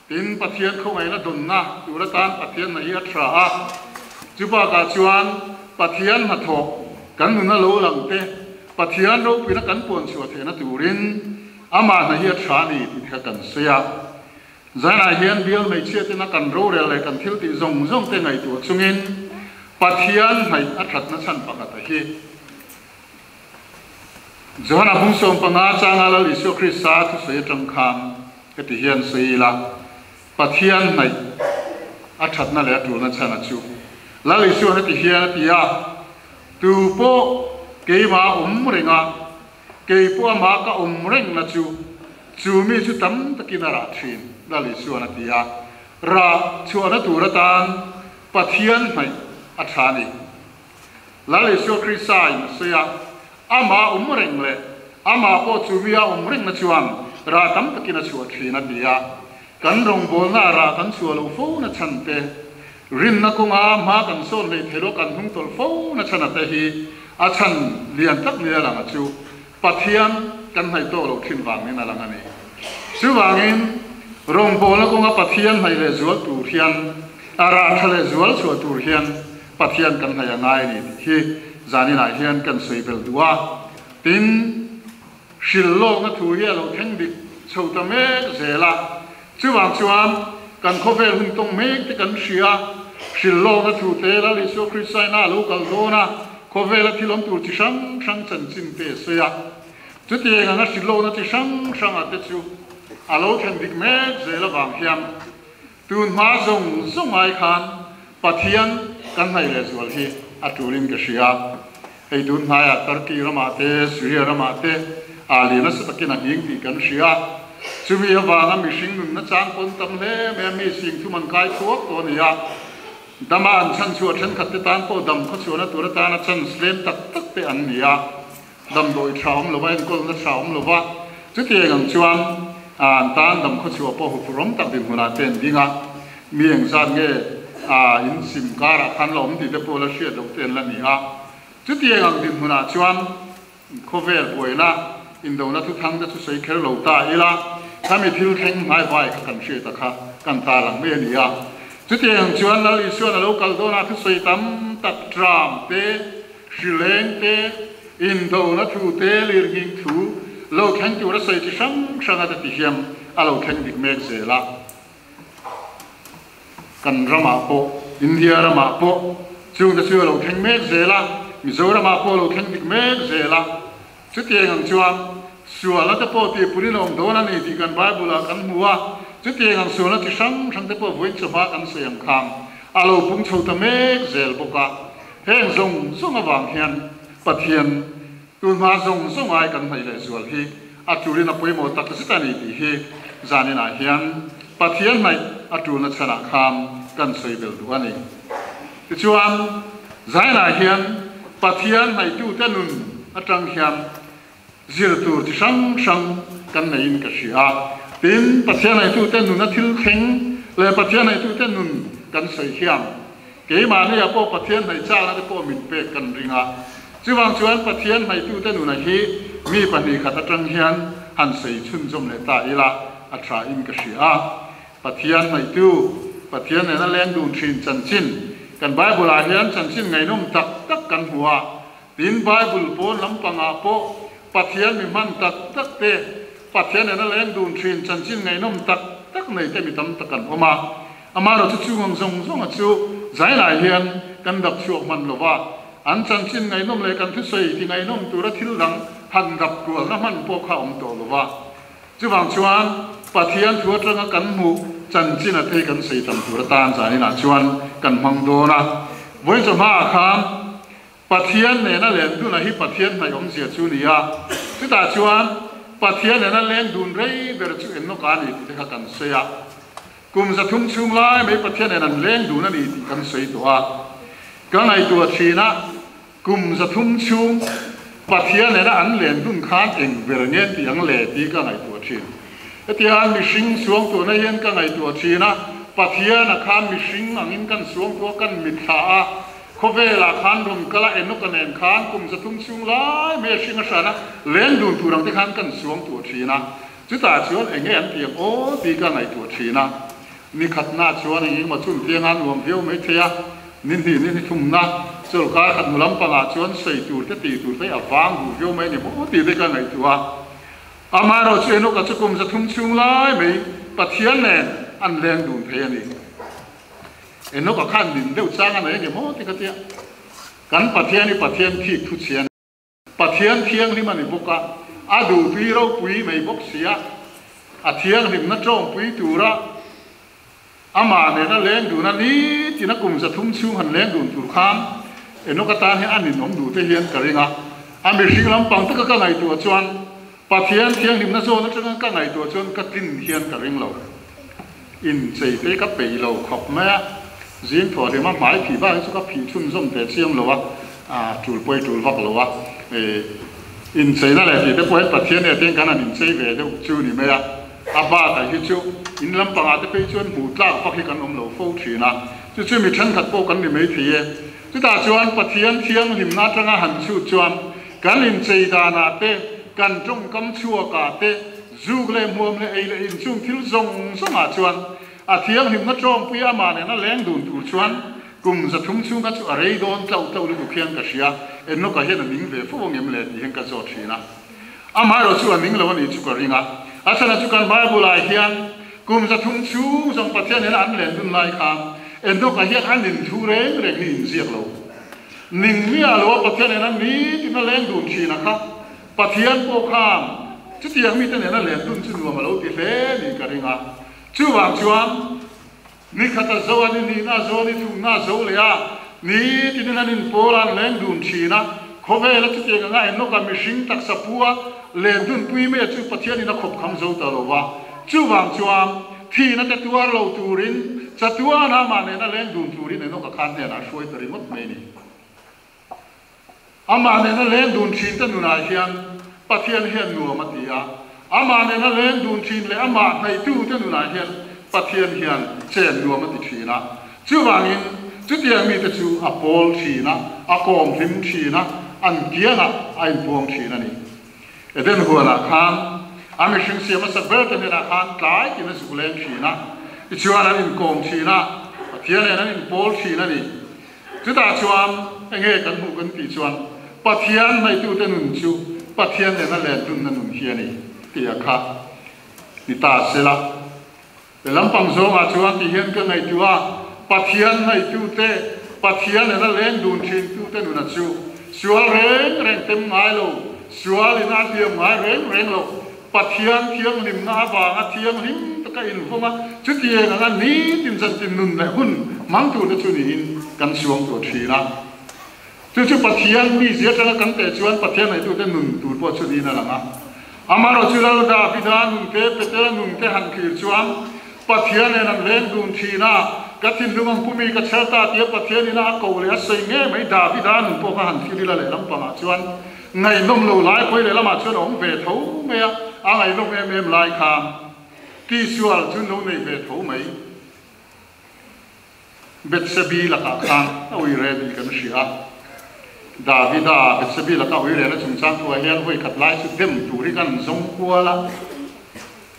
Tin, Pathian khawngaihna dawnna tur atan Pathian hna hi a tha a. Chu bakah chuan Pathian hnathawh kan nuna lo lang te, Pathian ropuina kan puan chhuah theihna turin amah hna hi a tha a ni tih te kha kan sawi a. Zanah hian bial hmeichhia tena kan rorel leh kan thil tih zawng zawng te ngaihtuah chungin Pathian hnaih a thatna chhan pakhat a hi. Johana bung 15 changa Lal Isua Krista thusawi atang khan heti hian sawi ila, Pathian hnaih a thatna leh a tulna chhan a chu. Lal Isua heti hian a ti a, Tu pawh keimah awm reng a, kei pawh amah ka awm rengna chu, chu mi chu tam takin a rah thin, Lal Isuan a ti a. Rah chhuahna tur atan Pathian hnaih a tha a ni. Lal Isua Krista in a sawi a, Amah awm reng leh Amah pawh chu mi a awm rengna chuan rah tam takin a chhuah thin a ti a. Kan rawngbawlna ah rah kan chhuah loh fo na chhan te, rinna kawnga hma kan sawn hleih theih loh kan hnung tawlh fo na chhan ate hi a chhan lian tak ni a lang a chu Pathian kan hnaih tawk loh thin vangin a lang a ni. Chuvangin rawngbawlna kawnga Pathian hnaih leh zual tur hian a rah tha leh zual chhuah tur hian Pathian kan hnaih a ngai a ni tih hi zaninah hian kan sawi belh duh a. Tin, hrilh lawkna thu hi a lo thleng dik chho ta mek zel a. Chuvang chuan kan khawvel hun tawng mek te kan hria, hrilh lawkna thu te Lal Isua Krista ina a lo kal dawn a, khawvela thil awm tur chi hrang hrang chanchin te a sawi a. Chutiang anga hrilh lawkna chi hrang hranga te chu a lo thlen dik mek zel avang hian Tun hma zawng zawng ai khan Pathian kan hnaih leh zual hi a tulin ka hria. Hei tun hnaiah Turkey ramah te, Syria ramah te aa li nasa takin a nghing tih kan hria. Chumi avanga mihring nunna chang pawn tam hle mai a, mi sing thum an kai thuak tawh a ni a. Dama an chhan chhuah thenkhat te tan pawh dam khawchhuahna tur atana chance tlem tak tak te an ni a. Damdawi tha awm lova, enkawlna tha awm lova, chutiang ang chuan an tan dam khawchhuah pawh huphurhawm tak dinhmunah te an ding a, mi engzat nge in sim karah khan la awm tih te pawh la hriat loh te an la ni a. Chutiang ang dinhmunah chuan khawvel buaina indona thuthang te chu sawi kher lo ta ila, khami thil thleng hmaivai kha kan hriat a kha kan ta lang mai a ni a. Chutiang ang chuan Lal Isuan a lo kal dawnah thusawi tam tak tram te, Hrileng te, indona thu te, lirnghing thu lo thleng tur a sawi chi hrang hrang a ti hian a lo thleng dik mek zel a. Kan ramah pawh, India ramah pawh chungte chu a lo thleng mek zel a, Mizoramah pawh a lo thleng dik mek zel a. Chutiang ang chuan Sualna te pawh tih punin a awm dawn a ni tih kan Bible-ah kan hmu a, chutiang ang sualna chi hrang hrang te pawh vawiin chawhma kan sawi ang khang a lo pung chho ta mek zel bawk a. Heng zawng zawng avang hian Pathian tunhma zawng zawng ai kan hnaih leh zual hi a tulin a pawimawh tak zet a ni tih hi zaninah hian Pathian hnaih a tulna chhanah khan kan sawi bel duh a ni. Tichuan, zainah hian Pathian hnaihtute nun atang hian Zir tur chi hrang hrang kan neiin ka hria. Tin, Pathian neitute nuna thil thleng leh Pathian neitute nun kan sawi hian keimahniah pawh Pathian hnaih chakna te pawh min pek kan ring a. Chuvang chuan Pathian hnaitute nuna hi mi 2 khat atang hian han sawi chhunzawm leh ta ila a tha in ka hria. Pathian hnaihtu, Pathian nena leng dun thin chanchin kan Bible-ah hian chanchin ngaihnawm tak tak kan hmu a. Tin, Bible pawn lampangah pawh Pathian mi hman tak tak te, Pathian nena leng dun thin chanchin ngaihnawm tak tak nei te mi tam tak an awm a. Amaherawhchu chung ang zawng zawnga chu zailai hian kan dap chhuak hman lo va, an chanchin ngaihnawm leh kan thusawi ti ngaihnawm tura thil dang han dap kualna hman pawh kha a awm tawh lo va. Chuvang chuan Pathian thu atanga kan hmuh chanchin a thei kan sawi tam tur atan zaninah chuan kan hmang dawn a. Vawiin chawhmaah khan Pathian nena len dun a hi Pathian hnaih awmzia chu ni a, chutah chuan Pathian nena leng dun rei ber chu Enoch a ni tih te kha kan sawi a. Kum 300 chhung lai mai Pathian nen an leng dun a ni tih kan sawi tawh a. Ka ngaihtuah thin a, kum 300 chhung Pathian nena an len dun khan eng ber nge tih ang le tih ka ngaihtuah thin. Hetiang mihring suangtuahna hian ka ngaihtuah thin a, Pathian a khan mihring angin kan suangtuah kan mitthla a, Khawvelah khan rawn kal a, Enoch-a nen khan kum 300 chhung lai mai a hring a hran a, leng dun tur ang te khan kan suang tuah thin a. Chutah chuan eng nge an ti ang aw tih ka ngaihtuah thin a. Ni khatna chuan eng engemaw chun pianga nuam viau mai thei a, ni hnih ni ni thumna chawlhkar khat hnu lampangah chuan sawi tur te tih tur te hi a vang duh viau mai a ni maw tih te ka ngaihtuah a. Amaherawh chu Enoch-a chu kum 300 chhung lai mai Pathian nen an leng dun thei a ni. Enoch a khan nin deuh chang a nei enge maw ti ka tia. Kan Pathian hi Pathian thik thu chhia a ni. Pathian thianghlim a ni bawk a, a duhtui ropui mai bawk si a, a thianghlimna tawngpui tura amah nena leng dun a ni tina kum 300 chhung han leng dun tur khan Enoch atan hian a ninawm duh te hian ka ring a. A mihring lampang taka ka ngaihtuah chuan Pathian thianghlimna zawn atanga ka ngaihtuah chuan ka tlin hian ka ring lo. Inchei te ka peih lo khawp mai a, zing thawh hlima hmai phih bak hi chu ka phih chhunzawm ve chiang lo a, tul pawh hi tul vak lo a. Incheina leh tih te pawh hian Pathian nge tiang kan han inchei ve deuh chu ni mai a, a bakah hi chu in lampangah te phei chuan hmuh tlak vak hi kan awm lo fo thin a, chu chu mi thenkhat pawh kan ni mai thei e. Chutah chuan Pathian thianghlimna atanga han chhut chuan kan inchei danah te, kan tawngkam chhuakah te, zuk leh hmuam leh ei leh inchung thil zawng zawngah chuan a thianghlimna tawngpui amah nena leng dun tur chuan kum 300 chhung kha chu a rei dawn tlauh tlauh lutuk hian ka hria. Enoch-a hian a ning ve fo angem le tih hian ka zawt thin a. Amaherawh chu a ning lo a nih chu ka ring a. A chhan chu kan Bible-ah hian kum 300 chhung zawng Pathian nena an len dun lai khan Enoch-a hian a nin thu reng reng hi inziak lo. Ning miah lo a Pathian nena nitin a leng dun thin a kha. Pathian pawh khan chutiang mite nena len dun chu nuam a lo ti hle niin ka ring a. Chuvang chuan ni khat a zo a, ni hnihna a zo a, ni thumna a zo leh a, nitinin an inpawl a, an leng dun thin a. Khawvela chutiang anga Enoch-a mihring taksa pu a len dun pui mai a chu Pathianin a khawp kham zo ta lo va. Chuvang chuan thihna te tuar lo turin chatuan amah nena leng dun turin Enoch-a khan hnenah a hruai ta ringawt mai a ni. Amah nena leng dun thin te nunah hian Pathian hian nuam a ti a, amah nena leng dun thin leh amah hnaihtu te nunah hian Pathian hian chen nuam a ti thin a. Chuvangin chutiang mite chu a pawl thin a, a kawm hlim thin a, an kiangah a inpuang thin a ni. Eden huanah khan a mihring siam hmasa ber te hnenah khan tlai tin a zuk leng thin a, tichuan an inkawm thin a, Pathian nen an inpawl thin a ni. Chutah chuan enge kan hmuh kan tih chuan Pathian hnaitute nun chu Pathian nena len dunna nun hi a ni tih a kha ni ta sela. He lampang zawngah chuan ti hian ka ngaihtuah a, Pathian hnaitute, Pathian nena leng dun thintute nuna chu sual reng reng tem ngai lo. Sualin a hliam ngai reng reng lo. Pathian thianghlimna avanga thianghlim taka invawng a, chutiang anga nitin zantin nun leh hun hmang turte chu niin kan suang tur thin a. Chu chu Pathian mizia atanga kan teh chuan Pathian neitute nun tur pawh chu niin a lang a. Amaherawhchu Lal Davida nun te, Petera nun te han thlir chuan Pathian nen an leng dun thin a, ka thinlung ang pumi ka chher ta tia Pathian ina a ko leh a sawi nge mai Davida nun pawh kha han thlir ila lehlam pangah chuan ngaihnawm lo lai pawhi lehlamah chuan a awm ve tho mai a, a ngaihnawm em em lai kha tisual chu lo nei ve tho mai. Bethsebi lakah khan a ui re tih kan hria a. Davida Bethsebi laka ui rehna chungchang thuah hian vawi khat lai chu dem tur hi kan zawng kual a.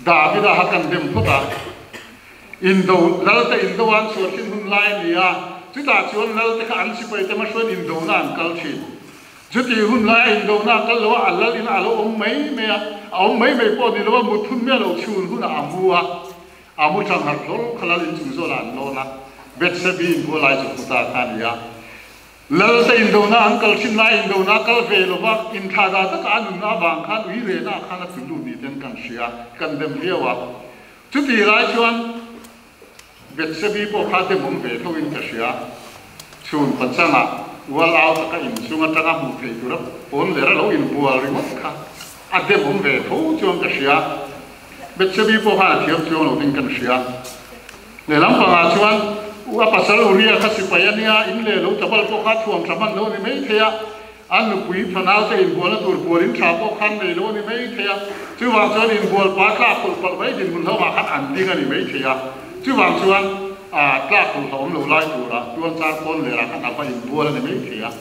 Davida kha kan dem phawt a. Indo, Lalte indo an chhuah thin hun lai a ni a, chutah chuan Lalte kha an sipai te hmahruaiin indona an kal thin. Chuti hun laia indona a kal lo a, a lal ina a lo awm mai mai a, a awm mai mai pawh ni lo a, mut hun mai a lo chhun hunah a mu a. A mu tang harh hlawl kha lal inchung zawlah an lawn a, Bethsebi in bual lai chu hmu ta kha a ni a. Lal te indona an kal thin lai indona a kal ve lo va, inthla dah taka a nunna avang khan ui rehna ah khan a tlu lut ni ten kan hria, kan dem viau a. Chuti lai chuan Bethsebi pawh kha demawm ve tho in ka hria. Chhun pachangah ual au taka inchung atanga hmuh theih tura pawn lera lo inbual ringawt kha a demawm ve tho chuan ka hria. Bethsebi pawh khan a thiam chuang lo ding kan hria. Lehlam pangah chuan u a pasal Uria kha sipai a nia, in leh lo tabal pawh kha thuam tha hman lo a ni mai thei a, an nupui fanau te inbualna tur bual in tha pawh khan nei lo a ni mai thei a, chuvang chuan inbual pa tlak hawlh palh mai dinhmun hlauhah khan an ding a ni mai thei a, chuvang chuan tlak hawlh hlauhawm lo lai turah tual char pawn lerah khan a va inbual a ni mai thei a,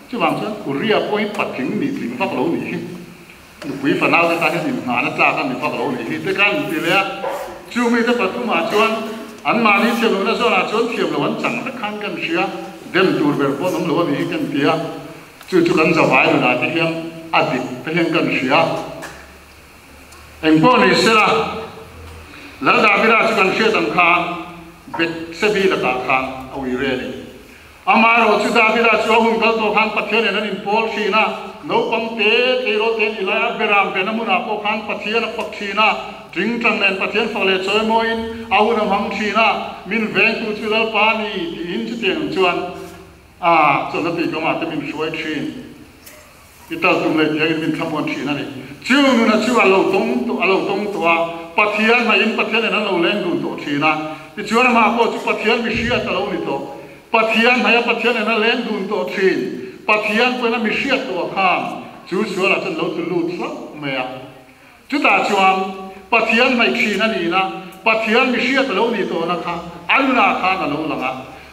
chuvang chuan Uria pawh hi patling nih tling vak lo nih hi. Nupui fanau te tan hian inhmahna tlak a ni vak lo nih hi te khan an ti leh a, chu mite pathumah chuan anmahni thiam lohna zawnah chuan thiam loh an chang vek khan kan hria, dem tur ber pawh an awm lo a nih hi kan ti a, chu chu kan zavai nunah te hian a dik te hian kan hria. Engpawh ni sela, Lal Davida chu kan hriat ang khan Bethsebi lakah khan a ui re a ni. Amaherawh chu Davida chu a hun kal tawh khan Pathian in an inpawl thin a, naupang te, tleirawl te an nih laia beram vena hmunah pawh khan Pathian a fak thin a, tingtang nen Pathian fak leh chawimawiin a hun a hmang thin a, min vengtu chu Lalpa a ni tiin chutiang ang chuan a chawlhna tui kamah te min hruai thin. I tal tum leh tiangin min thlamuan thin a ni. Chu nuna chu a lo tawng tawh, a lo tawng tawh a, Pathian hmaiin Pathian nen an lo leng dun tawh thin a. Tichuan amah pawh chu Pathian mihriat a lo ni tawh. Pathian hmaia Pathian nen a leng dun tawh thin. Pathian pawhin a mihriat tawh a khan chu sualah chuan lo tlu lut hlauh mai a. Chutah chuan Pathian hmaih thin a nihna, Pathian mihriat a lo nih tawhna kha a nunah khan a lo lang a.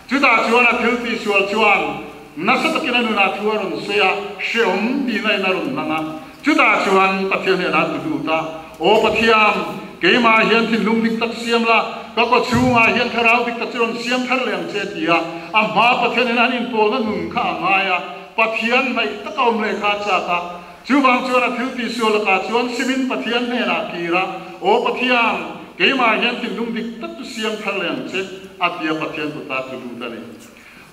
Chutah chuan a thil tihsual chuan nasa takin a nunah thu a rawn sawi a, hrehawm tihna in a rawn lang a. Chutah chuan Pathian hian a ti lut a, Aw Pathian, keimah hian thinlung dik tak siam la, ka kaw chhungah hian thlarau dik tak chu rawn siam thar leh ang che, ti a. A hma Pathian in an inpawlna nun kha a ngai a, Pathian hnaih taka awm leh kha a chak a. Chuvang chuan a thil tihsual lakah chuan simin Pathian hnenah kir a, Aw Pathian, keimah hian thinlung dik tak chu siam thar leh ang che, a ti a Pathian kuta tlu lut a ni.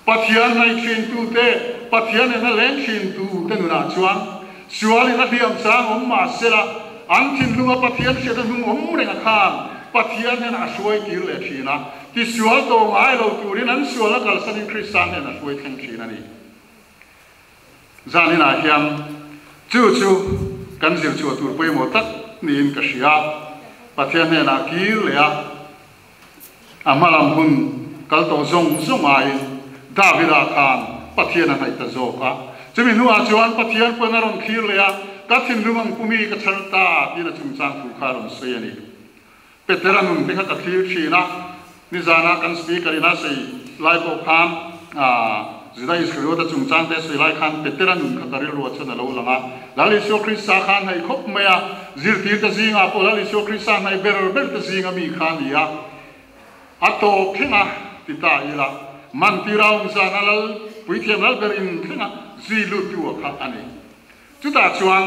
Pathian hnaih thintute, Pathian nena leng thintute nunah chuan sualin a hliam chang awm mah sela, an thinlunga Pathian hriatna hnung awm reng a khan Pathian hnenah a hruai tir leh thin a, tisual tawh ngai lo turin an sualna kalsanin Krista hnenah a hruai thleng thin a ni. Zaninah hian chu chu kan zir chhuah tur pawimawh tak niin ka hria. Pathian hnenah kir leh a, a hmalam hun kal tawh zawng zawng aiin Davida khan Pathian a hnaih ta zawk a. Chumi hnuah chuan Pathian pawn a rawn thlir leh a, Ka thinlung ang pumi ka chhar ta tiin a chungchang thu kha a rawn sawi a ni. Petera nun te kha ka thlir thin a, nizana kan speaker in a sawi lai pawh khan Juda Iskariota chungchang te a sawi lai khan Petera nun kha ka rilruah chuan a lo lang a. Lal Isua Krista kha a hnaih khawp mai a, zirtir te zingah pawh Lal Isua Krista hnaih ber ber te zinga mi kha a ni a. A tawp thleng a ti ta ila, mantir a awm zan a Lal Puithiam Lal ber in thleng a zui lut tu a kha a ni. Chutah chuan.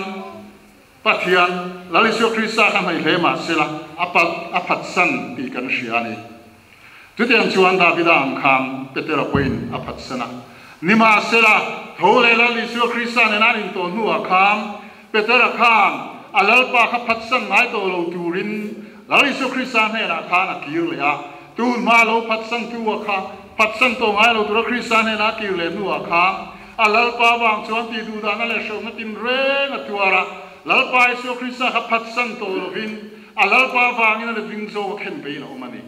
Pathian, Lal Isua Krista kha hnaih hle mah sela, a pat a phatsan tih kan hria a ni. Chutiang chuan Davida ang khan Petera pawhin a phatsan a. Nimahsela, tho leh Lal Isua Krista nena an intawh hnuah khan Petera khan a Lalpa kha phatsan ngai tawh lo turin Lal Isua Krista hnenah khan a kir leh a. Tun hma lo phatsantu a kha phatsan tawh ngai lo tura Krista hnena a kir leh hnuah khan a Lalpa vang chuan tih duh dahna leh hrehawmna tinreng a tuar a. Lalpa Isua Krista kha phatsan tawh lovin a Lalpa vangin a letling zawk a khen peiin a awm a ni.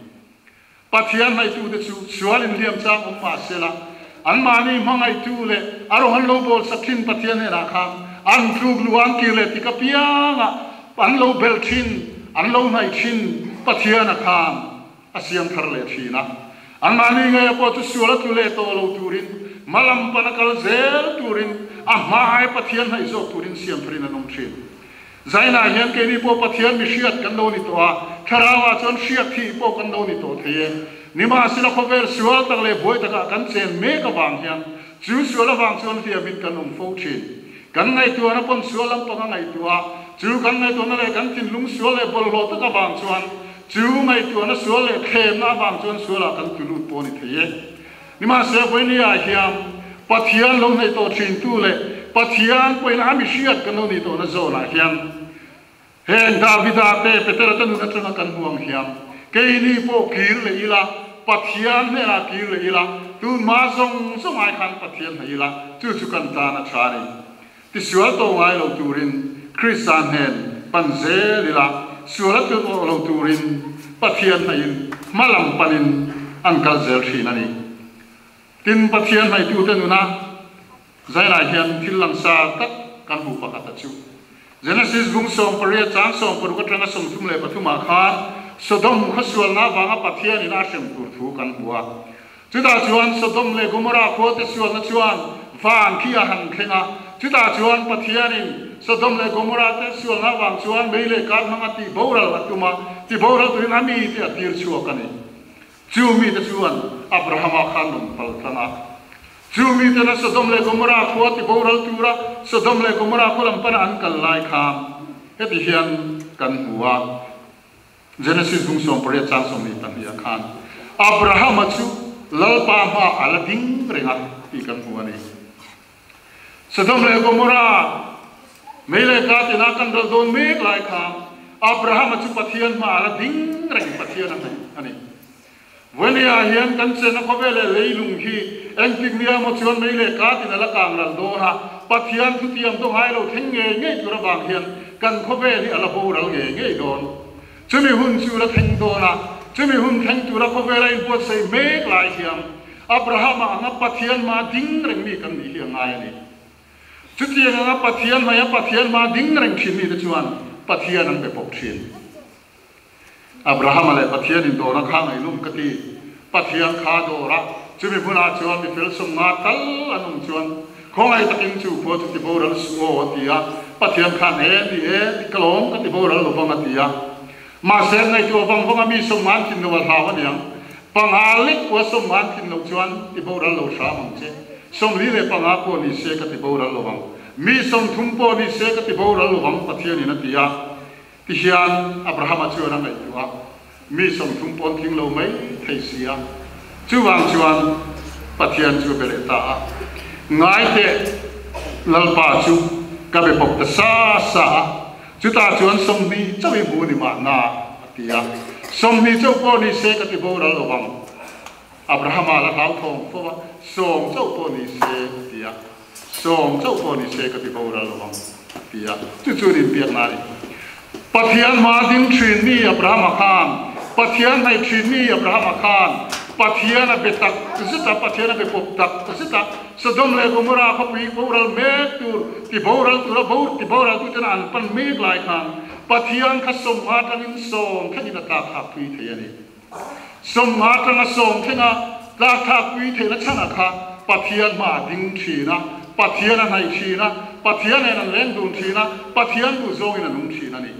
Pathian hnaitute chu sual inhliam chang awm mah sela, anmahni hmangaihtu leh a rawng an lo bawl sak thin Pathian hnenah khan an tluk luh an kir leh tik apiangah an lo belh thin, an lo hnaih thin Pathiana khan a siam thar leh thin a. Anmahni ngei a pawh chu sual a tlu leh tawh lo turin, hmalam pana kal zel turin, a hma ai Pathian hnaih zawk turin siam tharin an awm thin. Zainah hian keini pawh Pathian mi hriat kan lo ni tawh a, Thlarauah chuan hriat thih pawh kan lo ni tawh thei e. Nimahsela khawvel sual tak leh buai takah kan chen mek avang hian chu sual avang chuan hliamin kan awm fo thin. Kan ngaihtuahna pawn sual lampang a ngaihtuah a, chu kan ngaihtuahna leh kan thinlung sual leh bawlhhlawh tak avang chuan chu ngaihtuahna sual leh thlemna avang chuan sualah kan tlu lut pawh a ni thei e. Nimahse, Vawinia hian Pathian lo hnaih tawh thintu leh Pathian pawhin a mi hriat kan lo nih tawhna zawnah hian heng Davida te, Petera te nun atanga kan hmu ang hian keini pawh kir leh ila, Pathian hnenah kir leh ila, tunhma zawng zawng ai khan Pathian hnaih ila, chu chu kan tan a tha a ni. Tisual tawh ngai lo turin Krista hnen pan zel ila, sual a tlut awh lo turin Pathian hnaihin hma lam panin an kal zel thin a ni. Tin, Pathian hnaitute nuna zailai hian thil langsar tak kan hmu pakhat a chu. Genesis bung 18 chang 60 atanga 33 ah khan Sodom khaw sualna avanga Pathianin a hrem tur thu kan hmu a. Chutah chuan Sodom leh Gomorrah khuate sualna chuan van khi a han thleng a. Chutah chuan Pathianin Sodom leh Gomorrah te sualna avang chuan mei leh kar hmanga tih boral a tum a, ti boral turin a mite a tir chhuak a ni. Chu mite chuan Abrahama kha an rawn pal tlang a. Chu mitena Sodom leh Gomorrah khua ti boral tura Sodom leh Gomorrah khaw lam pana an kal lai khan heti hian kan hmu a. Genesis bung 18 chang 22 ah khan Abrahama chu Lalpa hmaah a la ding reng a tih kan hmu a ni. Sodom leh Gomorrah mei leh ka tina kan ral dawn mek lai kha Abrahama chu Pathian hmaah a la ding reng Pathian a hnaih a ni. Vawinia hian kan chenna khawvel leh leilung hi engtik nia maw chuan mei leh ka tina la kang ral dawn a, Pathian thutiam dawng ai lo thleng ngei ngei tur avang hian kan khawvel hi a la boral ngei ngei dawn. Chumi hun chu la thleng dawn a, chumi hun thleng tura khawvela inbuatsaih mek lai hian Abrahama anga Pathian hmaa ding reng mi kan nih hi a ngai a ni. Chutiang anga Pathian hmaia Pathian hmaa ding reng thin mite chuan Pathian an be pawp thin. Abrahama leh Pathian indawrna kha ngaihnawm ka ti. Pathian kha a dawr a, chumi hmunah chuan mi fel sawmnga tal an awm chuan khawngaih takin chu khua chu ti boral suh aw a ti a. Pathian khan e ni e ti ka lawm ka ti boral lo vang a ti a. Mahse ngaihtuah vang vanga mi sawmnga an thin lo a hlau aniang. Panga lek pawh sawmnga an thin loh chuan ti boral lo hram ang che. 45 pawh ni se ka ti boral lo vang. Mi 30 pawh ni se ka ti boral lo vang Pathianin a ti a. Ti hian Abrahama chuan a ngaihtuah a, mi 30 pawn tling lo mai thei si a. Chuvang chuan Pathian chu a be leh ta a, Ngai teh, Lalpa chu ka be pawp ta sa sa a, chutah chuan 20 chauh i hmu ni mahna, a ti a. 20 chauh pawh ni se ka ti boral lo vang. Abrahama la hlauthawng fo a, 10 chauh pawh ni se, a ti a. 10 chauh pawh ni se ka ti boral lo ang, a ti a. Chu chu inbiakna a ni. Pathian hma ding thin mi Abrahama khan, Pathian hnaih thin mi Abrahama khan, Pathian a be tak zet a, Pathian a be pawp tak zet a, Sodom leh Gomorrah khawpui boral mek tur, ti boral tura bo ti boral tuten an pan mek lai khan, Pathian kha 50 atangin 10 thlengin a tlak thlak pui thei a ni. 50 atanga 10 thlenga tlak thlak pui theihna chhanah kha Pathian hma a ding thin a, Pathian a hnaih thin a, Pathian nen an leng dun thin a, Pathian duh zawngin a nung thin a ni.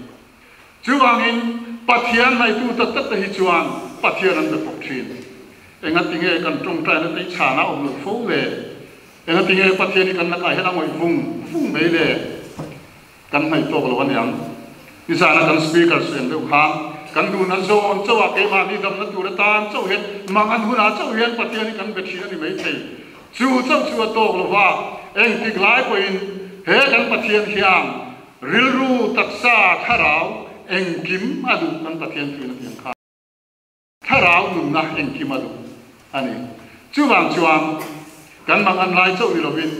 Chuvangin Pathian hnaihtu tak tak te hi chuan Pathian an be pawp thin. Engatinge kan tawngtaina te hi chhana awm lo fo le? Engatinge Pathian hi kan lakah hian a ngawih vung vung mai le? Kan hnaih tawk lo aniang. Nizana kan speaker suan deuh khan kan duhna zawn chauh ah keimahni damna tur atan chauh hian mang an hunah chauh hian Pathian hi kan be thin a ni maithei. Chu chauh chu a tawk lo va, engtik lai pawhin he kan Pathian hian. Rilru, taksa, thlarau engkim a duh kan Pathian thuin a ti ang kha. Thlarau nunna engkim a duh a ni. Chuvang chuan kan mangan lai chauh ni lovin,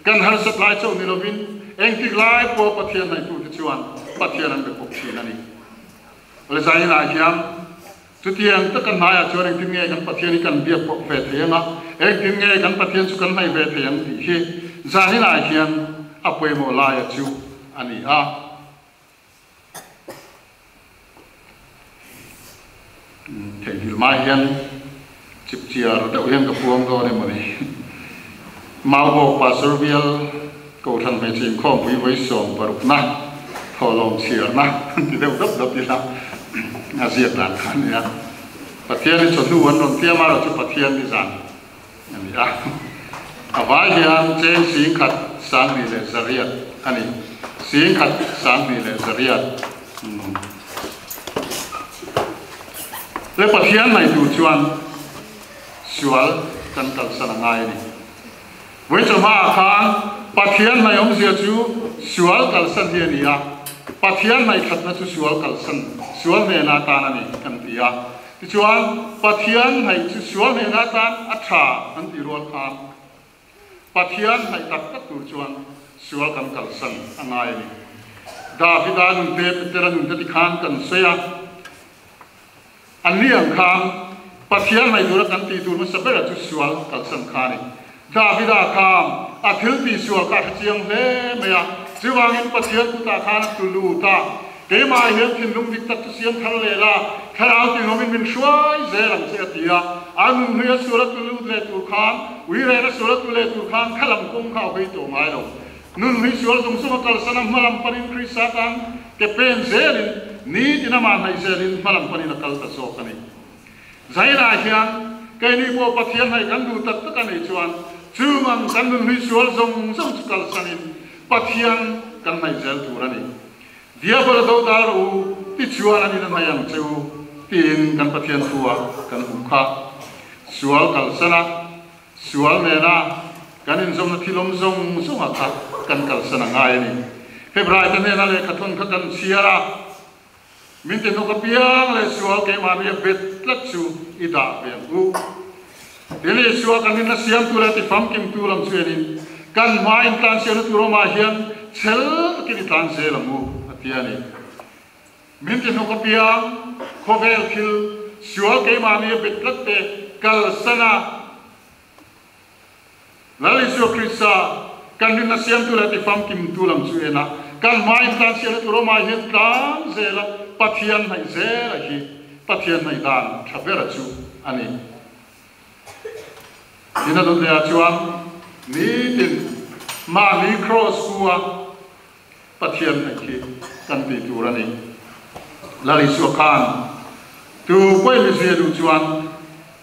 kan harsat lai chauh ni lovin, engtik lai pawh Pathian hnaitute chuan Pathian an be pawp thin a ni. Awle zainah hian chutiang taka hnaiah chuan engtin nge kan Pathian hi kan biak pawp ve thei ang a, engtin nge kan Pathian chu kan hnaih ve thei ang tih hi zaninah hian a pawimawh laia chu a ni a. Theihnghilh mai hian chipchiar deuh hian ka puang dawn emaw ni. Maubawk Pastor Bial Kohhran Hmeichhe Inkhawmpui vawi 60na thawhlawm chhiarna ti deuh dap dap ila a ziak dan kha a nia. Pathian hi chawhnu an rawn tiam a, erawh chu Pathian ni zan a ni a. A vai hian cheng 11,800 a ni. 11,800. Le Pathian mai tur chuan sual kan kalsan a ngai a ni. Vawi chawhmaah khan Pathian mai awmzia chu sual kalsan hi a ni a, Pathian mai thatna chu sual kalsan, sual hnena tan a ni kan ti a. Tichuan, Pathian hnaih chu sual hnena tan a tha an tih rual khan Pathian hnaih tak tak tur chuan sual kan kalsan a ngai a ni. Davida nunte, Petera nunte ti khan kan sawi a. Anni ang khan Pathian hnaih tura kan tih tur hmasa bera chu sual kalsan kha a ni. Davida khan a thil tih sual kha a hre chiang hle mai a, chuvangin Pathian kutah khan a tlu lut a, Keimah hian thinlung dik tak chu siam thar leh la, thlarau tinawmin min hruai zel ang che a ti a. A nun hlui a sual a tlu lut leh tur khan, ui reng a sual a tlu leh tur khan kha lam kawng kha a hawi tawh ngai lo. Nun hlui sual zung zung a kalsan a, hma lam panin Krista tan ke pen zelin, nitin amah hnaih zelin hma lam panin a kal ta zawk a ni. Zainah hian keini pawh Pathian hnaih kan duh tak tak a nih chuan chung ang kan nun hlui sual zawng zawng chu kalsanin Pathian kan hnaih zel tur a ni. Diabol a do dal rawh u, tichuan an in a hnaih ang che u, tiin kan Pathian thua kan hmuh kha. Sual kalsan a, sual nena kan inzawmna thil awm zawng zawnga kha kan kalsan a ngai a ni. Hebraite hnena lehkhathawn kha kan chhiar a, Min ti hnawk apiang leh sual keimahni a bet tlat chu i dah ve ang u. Tin, Isua kan rinna siamtu leh tifamkimtu lam chu enin kan hma intlansiamna tur awmah hian chhel takin i tlan zel ang u, a ti a ni. Min ti hnawk apiang khawvel thil sual keimahni a bet tlat te kalsan a, Lal Isua Krista, kan rinna siamtu leh tifamkimtu lam chu en a, kan hma intlansiamna tur awmah hian tlan zel a, Pathian hnaih zel a hi Pathian hnaih dan tha bera chu a ni. Tin a dawt lehah chuan nitin mahni kraws pu a Pathian hnaih hi kan tih tur a ni. Lal Isua khan tu pawhin mi zui a duh chuan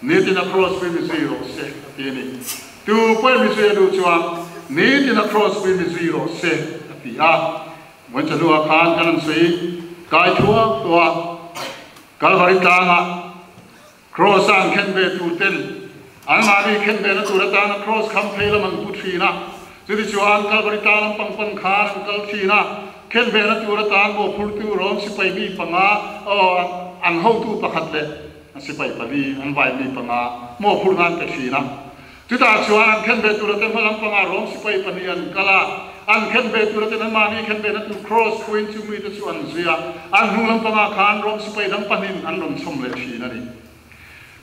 nitin a kraws pui mi zui rawh se a ti a ni. Tu pawhin mi zui a duh chuan nitin a kraws pui mi zui rawh se a ti a. Vawiin chahnuah khan kan han sawi kai thuak tawh a, Kalvari tlangah Kraws a an khen ve tur ten anmahni khen ve na tur atana kraws kham phei lam an pu thin a, chutichuan Kalvari tlang lampang pan khan an kal thin a, khen ve na tur atan mawhphurtu rawng sipai mi panga aw an hotu pakhat leh sipai pali an vai mi panga mawhphurhna an pe thin a. Chutah chuan an khen ve tur ate hma lampangah rawng sipai pahnih an kal a, an khen ve tur aten anmahni khen ve na tur kraws puin chu mite chu an zui a, an hnung lampangah khan rawng sipai dang pahnin an rawn chhawm leh thin a ni.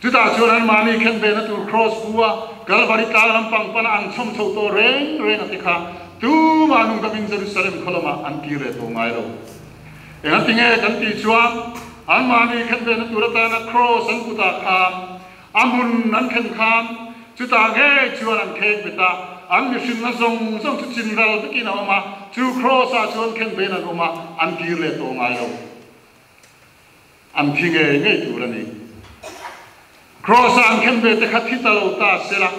Chutah chuan anmahni khen ve na tur kraws pu a, Kalvari tlang lampang pana an chhawm chho tawh reng reng a ti kha tumah nungdamin Jerusalem khaw lamah an kir leh tawh ngai lo. Engatinge kan tih chuan anmahni khen ve na tur atana kraws an kutah khan A hmun an thlen khan chutah ngei chuan an kheng bet a, an mihrinna zawng zawng chu chinral vekin a awm a, chu kraws-ah chuan khen vein an awm a, an kir leh tawh ngai lo. An thi ngei ngei tur a ni. Kraws-a an khen ve te kha thi ta lo ta sela,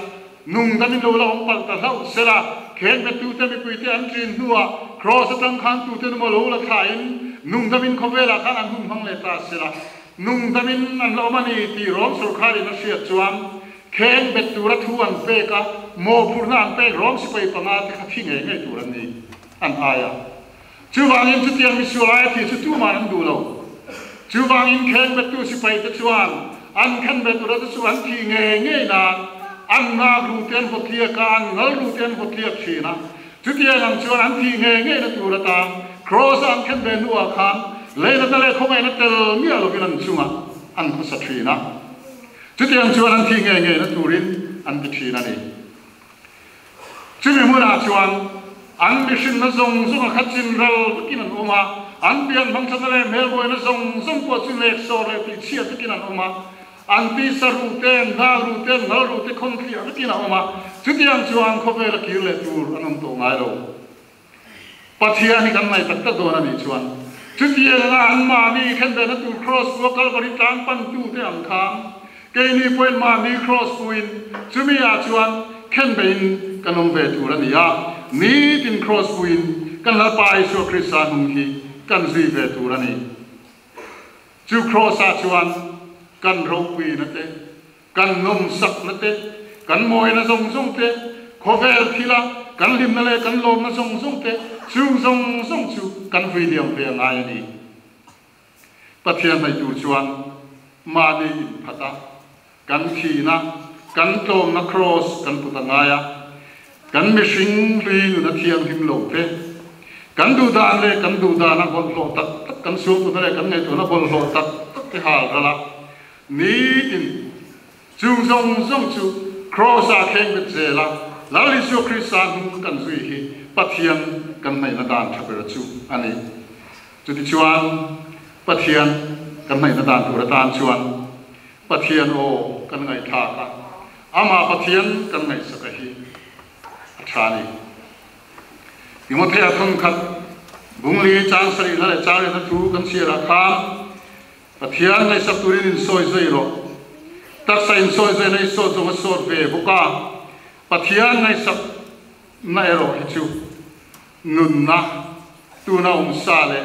nung damin lo la awm palh ta hlauh sela, kheng bettute mipuite an ṭin hnuah kraws atang khan tute numa lo la thlain nung damin khawvelah khan an hun hmang leh ta sela, Nungdamin an la awm a ni tih Rom sorkharin a hriat chuan kheng bet tura thu an pek a, mawhphurhna an pek Rom sipai panga te kha thi ngei ngei tur an ni an ai a. Chuvangin chutiang misual aia thih chu tuman an duh lo. Chuvangin khengbettu sipaite chuan an khenbet urate chu an thih ngei ngei nan an nak rute an vawtliak a, an ngal rute an vawtliak thin a. Chutiang ang chuan an thih ngei ngeina tur atan Kraws-a an khenbeh hnuah khan leinatna leh khawngaihna tel miah lovin an chungah an khawsa thin a. Chutiang chuan an thih ngei ngeina turin an ti thin a ni. Chumi hmunah chuan an mihrinna zawng zawng a khat chin ral vekin an awm a, an pian hmangthatna leh hmelmawina zawng zawng pawh chu nek sawr leh tihchhiat vekin an awm a, an tisa ruh te, nal ruh te, nal ruh te khawn thliah vekin a awm a, chutiang chuan khawvela kir leh tur an awm tawh ngai lo. Pathian hi kan ngaih tak tak dawn a nih chuan chutiang anga anmahni khenbehna tur Kraws pua Kalvari tlang pantute ang khan keini pawhin mahni Kraws puin chumi ah chuan khenbehin kan awm ve tur a ni a, nitin Kraws puin kan Lalpa Isua Krista hnung hi kan zui ve tur a ni. Chu Kraws ah chuan kan ropuina te, kan nawmsakna te, kan mawina zawng zawng te, khawvel thila kan hlimna leh kan lawmna zawng zawng te, chung zawng zawng chu kan vui liam ve a ngai a ni. Pathian hnaih tur chuan mahni inphat a, kan thihna, kan tlawmna kraws kan put a ngai a, kan mihring hlui nun a thianghlim lo te, kan duhdan leh kan duhdana bawlhhlawh tak tak, kan sualtuna leh kan ngaihtuahna bawlhhlawh tak tak te hal ral a, Nitin, chung zawng zawng chu Kraws-ah thleng bet zel a, Lal Isua Krista hnung kan zui hi Pathian kan hnaihna dan tha ber chu a ni. Chutichuan, Pathian kan hnaihna dan tur atan chuan Pathian aw kan ngaihthlak a, Amah Pathian kan ngaihsak a hi a tha a ni. Timothea thawnkhat bungli chang sarihna leh changriatna thu kan chhiarah khan, Pathian ngaihsak turin insawi zui rawh. Taksa insawi zuina i sawt zawng a sawt ve bawk a, Pathian ngaihsak na erawh hi chu nunna tuna awm sa leh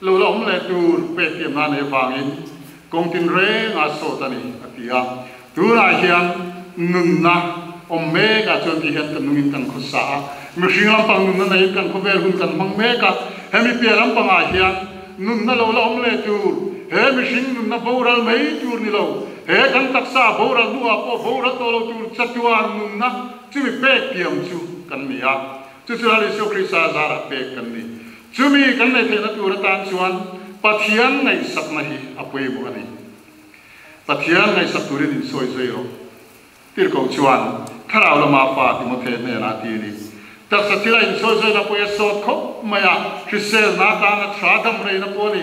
lo la awm leh tur pek thiam na nei avangin kawng tinreng a sawt a ni, a ti a. Tunah hian nunna awm mek ah chuan ti hian kan nungin kan khawsa a, mihring lampang nunna neiin kan khawvel hun kan hmang mek a, hemi piah lampangah hian nunna lo la awm leh tur, he mihring nunna boral mai tur ni lo, he kan taksa boral hnuah pawh boral tawh lo tur chatuan nunna chumi pek tiam chu kan ni a, chu chu Lal Isua Krista zarah pek kan ni. Chumi kan neih theihna tur atan chuan Pathian ngaihsakna hi a pawimawh a ni. Pathian ngaihsak turin insawi zui rawh. Tirhkoh chuan Thlarau lama fa Timothea hnenah a ti a ni. Taksa thila insawi zuina pawh hi a sawt khawp mai a, hriselna atana tha dam reina pawh a ni.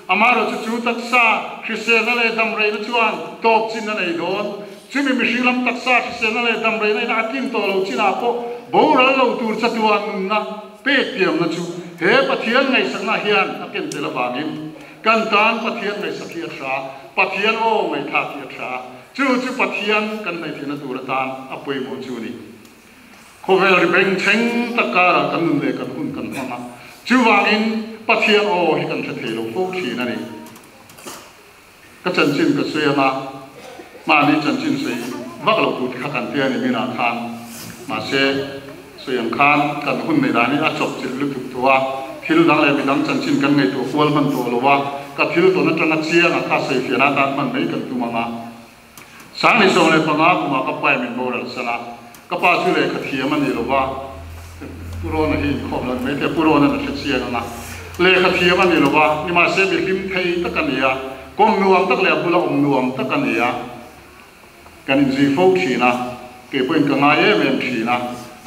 Amaherawhchu chu taksa hriselna leh dam reina chuan tawp chin a nei dawn. Chumi mihring lam taksa hriselna leh dam reina ina a tlin tawh lo chinah pawh boral lo tur chatuan nunna pek tiamna chu he Pathian ngaihsakna hian a ken tel avangin Kan tan Pathian ngaihsak hi a tha, Pathian aw ngaihthlak hi a tha. Chu chu Pathian kan hnaihthehna tur atan a pawimawh chu a ni. Khawvel ri bengchheng tak karah kan nun leh kan hun kan hmang a, chuvangin Pathian aw hi kan hre thei lo fo thin a ni. Ka chanchin ka sawi anga mahni chanchin sawi vak lo tur te kha kan tia ni minah khan mahse sawi ang khan kan hun nei dan hi a chawp chilh lutuk tawh a, thil dang leh midang chanchin kan ngaihtuah kual hman tawh lo a, ka thil tawn atanga chiang a kha sawi fiahna atan hman mai kan tum ang a. 2015 kumah ka pa in min boral san a, ka pa chu lehkha thiam a ni lo va, Pu Rona hi inkhawm lo a ni maithei a, Pu Rona'n a hre chiang ang a, lehkha thiam a ni lo va, nimahse mi hlim thei tak a ni a, kawm nuam tak leh a bula awm nuam tak a ni a, kan inzui fo thin a, kei pawhin ka ngai em em thin a,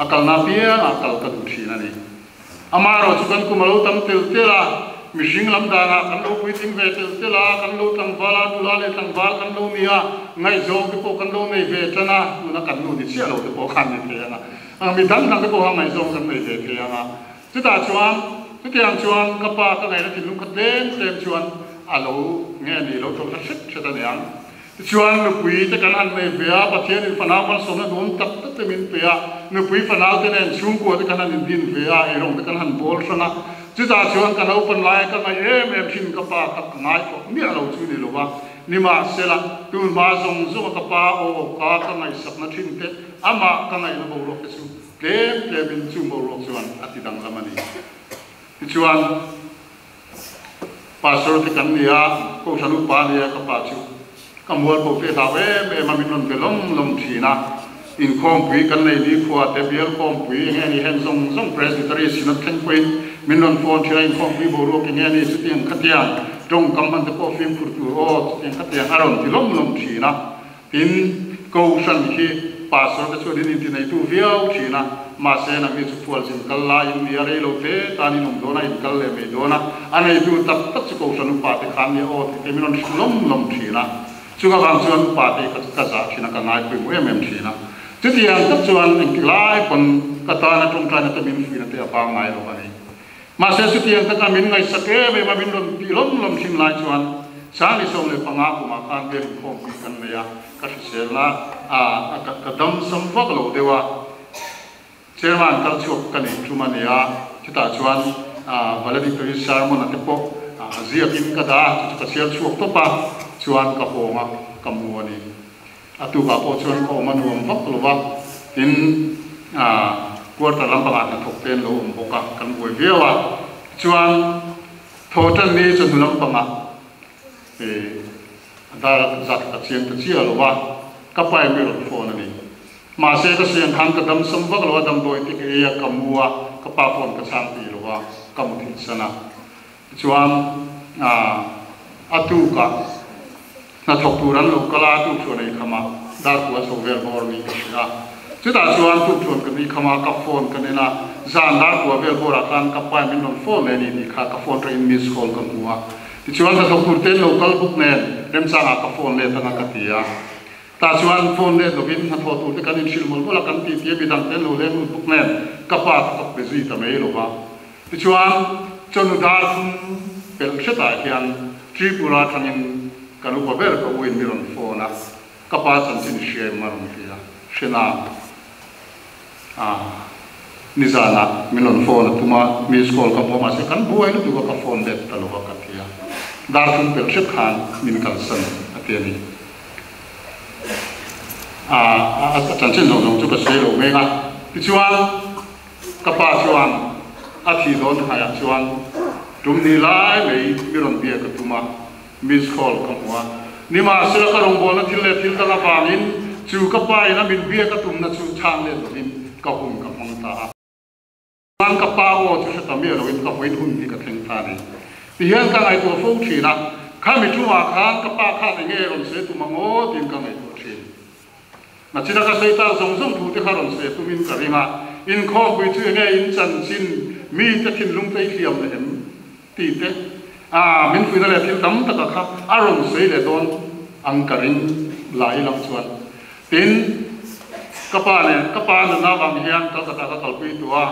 a kalna apiangah kal ka duh thin a ni. Amaherawh chu kan kum a lo tam tel tel a, mihring lam danah kan lo puitling ve tel tel a, kan lo tlangval a, nula leh tlangval kan lo ni a, ngaihzawng te pawh kan lo nei ve tan a, tuna kan nu ni chiah lo te pawh khan ni thei ang a, mi dang dang te pawh kha ngaihzawng kan nei ve thei ang a. Chutah chuan, chutiang chuan ka pa ka ngaihna thinlung kha tlem tlem chuan a lo nge ni lo tawlh hla hret hret a niang. Tichuan, nupui te kan han nei ve a, Pathianin fanau malsawmna duhawm tak tak te min pe a, nupui fanau te nen chhungkua te kan han indin ve a, eirawng te kan han bawl hrang a. Chutah chuan ka naupan laia ka ngaih em em thin ka pa kha ka ngai tawh miah lo chu ni lo va, nimahsela, tun hma zawng zawnga ka pa aw ka ka ngaihsakna thin te, amah ka ngaihna boruak te chu tlem tlemin chung boruak chuan a ti danglam a ni. Tichuan. Pastor te kan ni a, Kohhran upa a ni a ka pa chu ka mual pawh te hlau em em a min rawn be lawm lawm thin a. Inkhawmpui kan nei ni khua te bial khawmpui eng nge ni heng zawng zawng Presbytery Synod thleng pawhin min rawn phone thin a, inkhawmpui boruak eng nge ni chutiang khatiang tawngkam hman te pawh fimkhur tur aw chutiang khatiang a rawn ti lawm lawm thin a. Tin, Kohhran hi Pastor te chuan in intineitu viau thin a, mahse nangni chu khualzin kal laiin ni a rei lo te tan in awm dawn a, in kal leh mai dawn a, a neitu tak tak chu Kohhran upa te khan nia aw tih te min rawn hrilh lawm lawm thin a. Chung avang chuan upa te hi ka zah thin a, ka ngaipawimawh em em thin a. Chutiang tak chuan engti lai pawn ka tana tawngtaina te min fuihna te a vang ngai lo a ni. Mahse chutiang taka min ngaihsak em em a min rawn tih lawm lawm thin lai chuan Sangli 15 kumah khan biak inkhawmpui kan nei a, ka hriselna a ka dam sam vak lo deuh a, Chairman kal chhuak ka nei tum a ni a, chutah chuan valedictory sermon a te pawh ziakin ka dah a, chu chu ka chhiar chhuak tawp a, chuan ka hawng a, ka mu a ni. A tukah pawh chuan ka awm a nuam vak lo va, tin quarter lampangah hnathawk te an lo awm bawk a, kan buai viau a. Tichuan thaw tan ni chawhnu lampangah dar zat ka chiang ta chiah lo va, ka pa in mi rawn phone a ni. Mahse ka siang khan ka dam sam vak lo a, damdawi te ka ei a, ka mu a, ka pa phone ka chhang ti lo va, ka mu thil san a. Tichuan a tukah hnathawk tur an lo kal a, tukṭhuan ei kham a, dar kua chho vel bawr niin ka hria a. Chutah chuan tukṭhuan ka nui kham a, ka phone ka nen a, zan dar kua vel bawrah khan ka pa in min rawn phone leh a ni tih kha ka phone atangin miss call ka hmu a. Tichuan hnathawk tur te an lo kal bawk nen remchangah ka phone let anga ka ti a. Tah chuan phone let lovin hnathawh tur te kan inhrilh mawlh mawlh a, kan tih tia midang te an lo leng lut bawk nen ka pa kha ka pe zui ta mai lo va. Tichuan chawhnu dar thum pelh hretah hian Tripura atangin kan upa ber ka u in mi rawn phone a, ka pa chanchin hria em a rawn ti a, hrena a nizanah min rawn phone a tum a, miss call ka hmu a mahse kan buai lutuk a ka phone let ta lo a ka ti a, dar thum pelh hret khan min kalsan a ti a ni. A chanchin zawng zawng chu ka sawi lo mek a, tichuan ka pa chuan a thih dawn haiah chuan tum ni lai mai mi rawn biak a tum a, miss call ka hmu a, nimahsela ka rawngbawlna thil leh thil dang avangin chu ka pa in a min biak a tumna chu chhang let lovin ka hun ka hmang ta a. Chuan ka pa aw chu hre ta miah loin ka vawiin hun hi ka thleng ta a ni. Tihian ka ngaihtuah fo thin a, khami tumah khan ka pa khan enge rawn sawi tum ang aw tiin ka ngaihtuah thin. Nachina ka sawi tak zawng zawng thu te kha rawn sawi tumin ka ring a, inkhawmpui chu enge in chanchin mite thinlung te i hliam leh em tih te, a min fuihna leh thil tam taka kha a rawn sawi leh dawn ang ka ring lai lang chuan. Tin, ka pa nen, ka pa nunna avang hian Calcutta ka kalpui tawh a,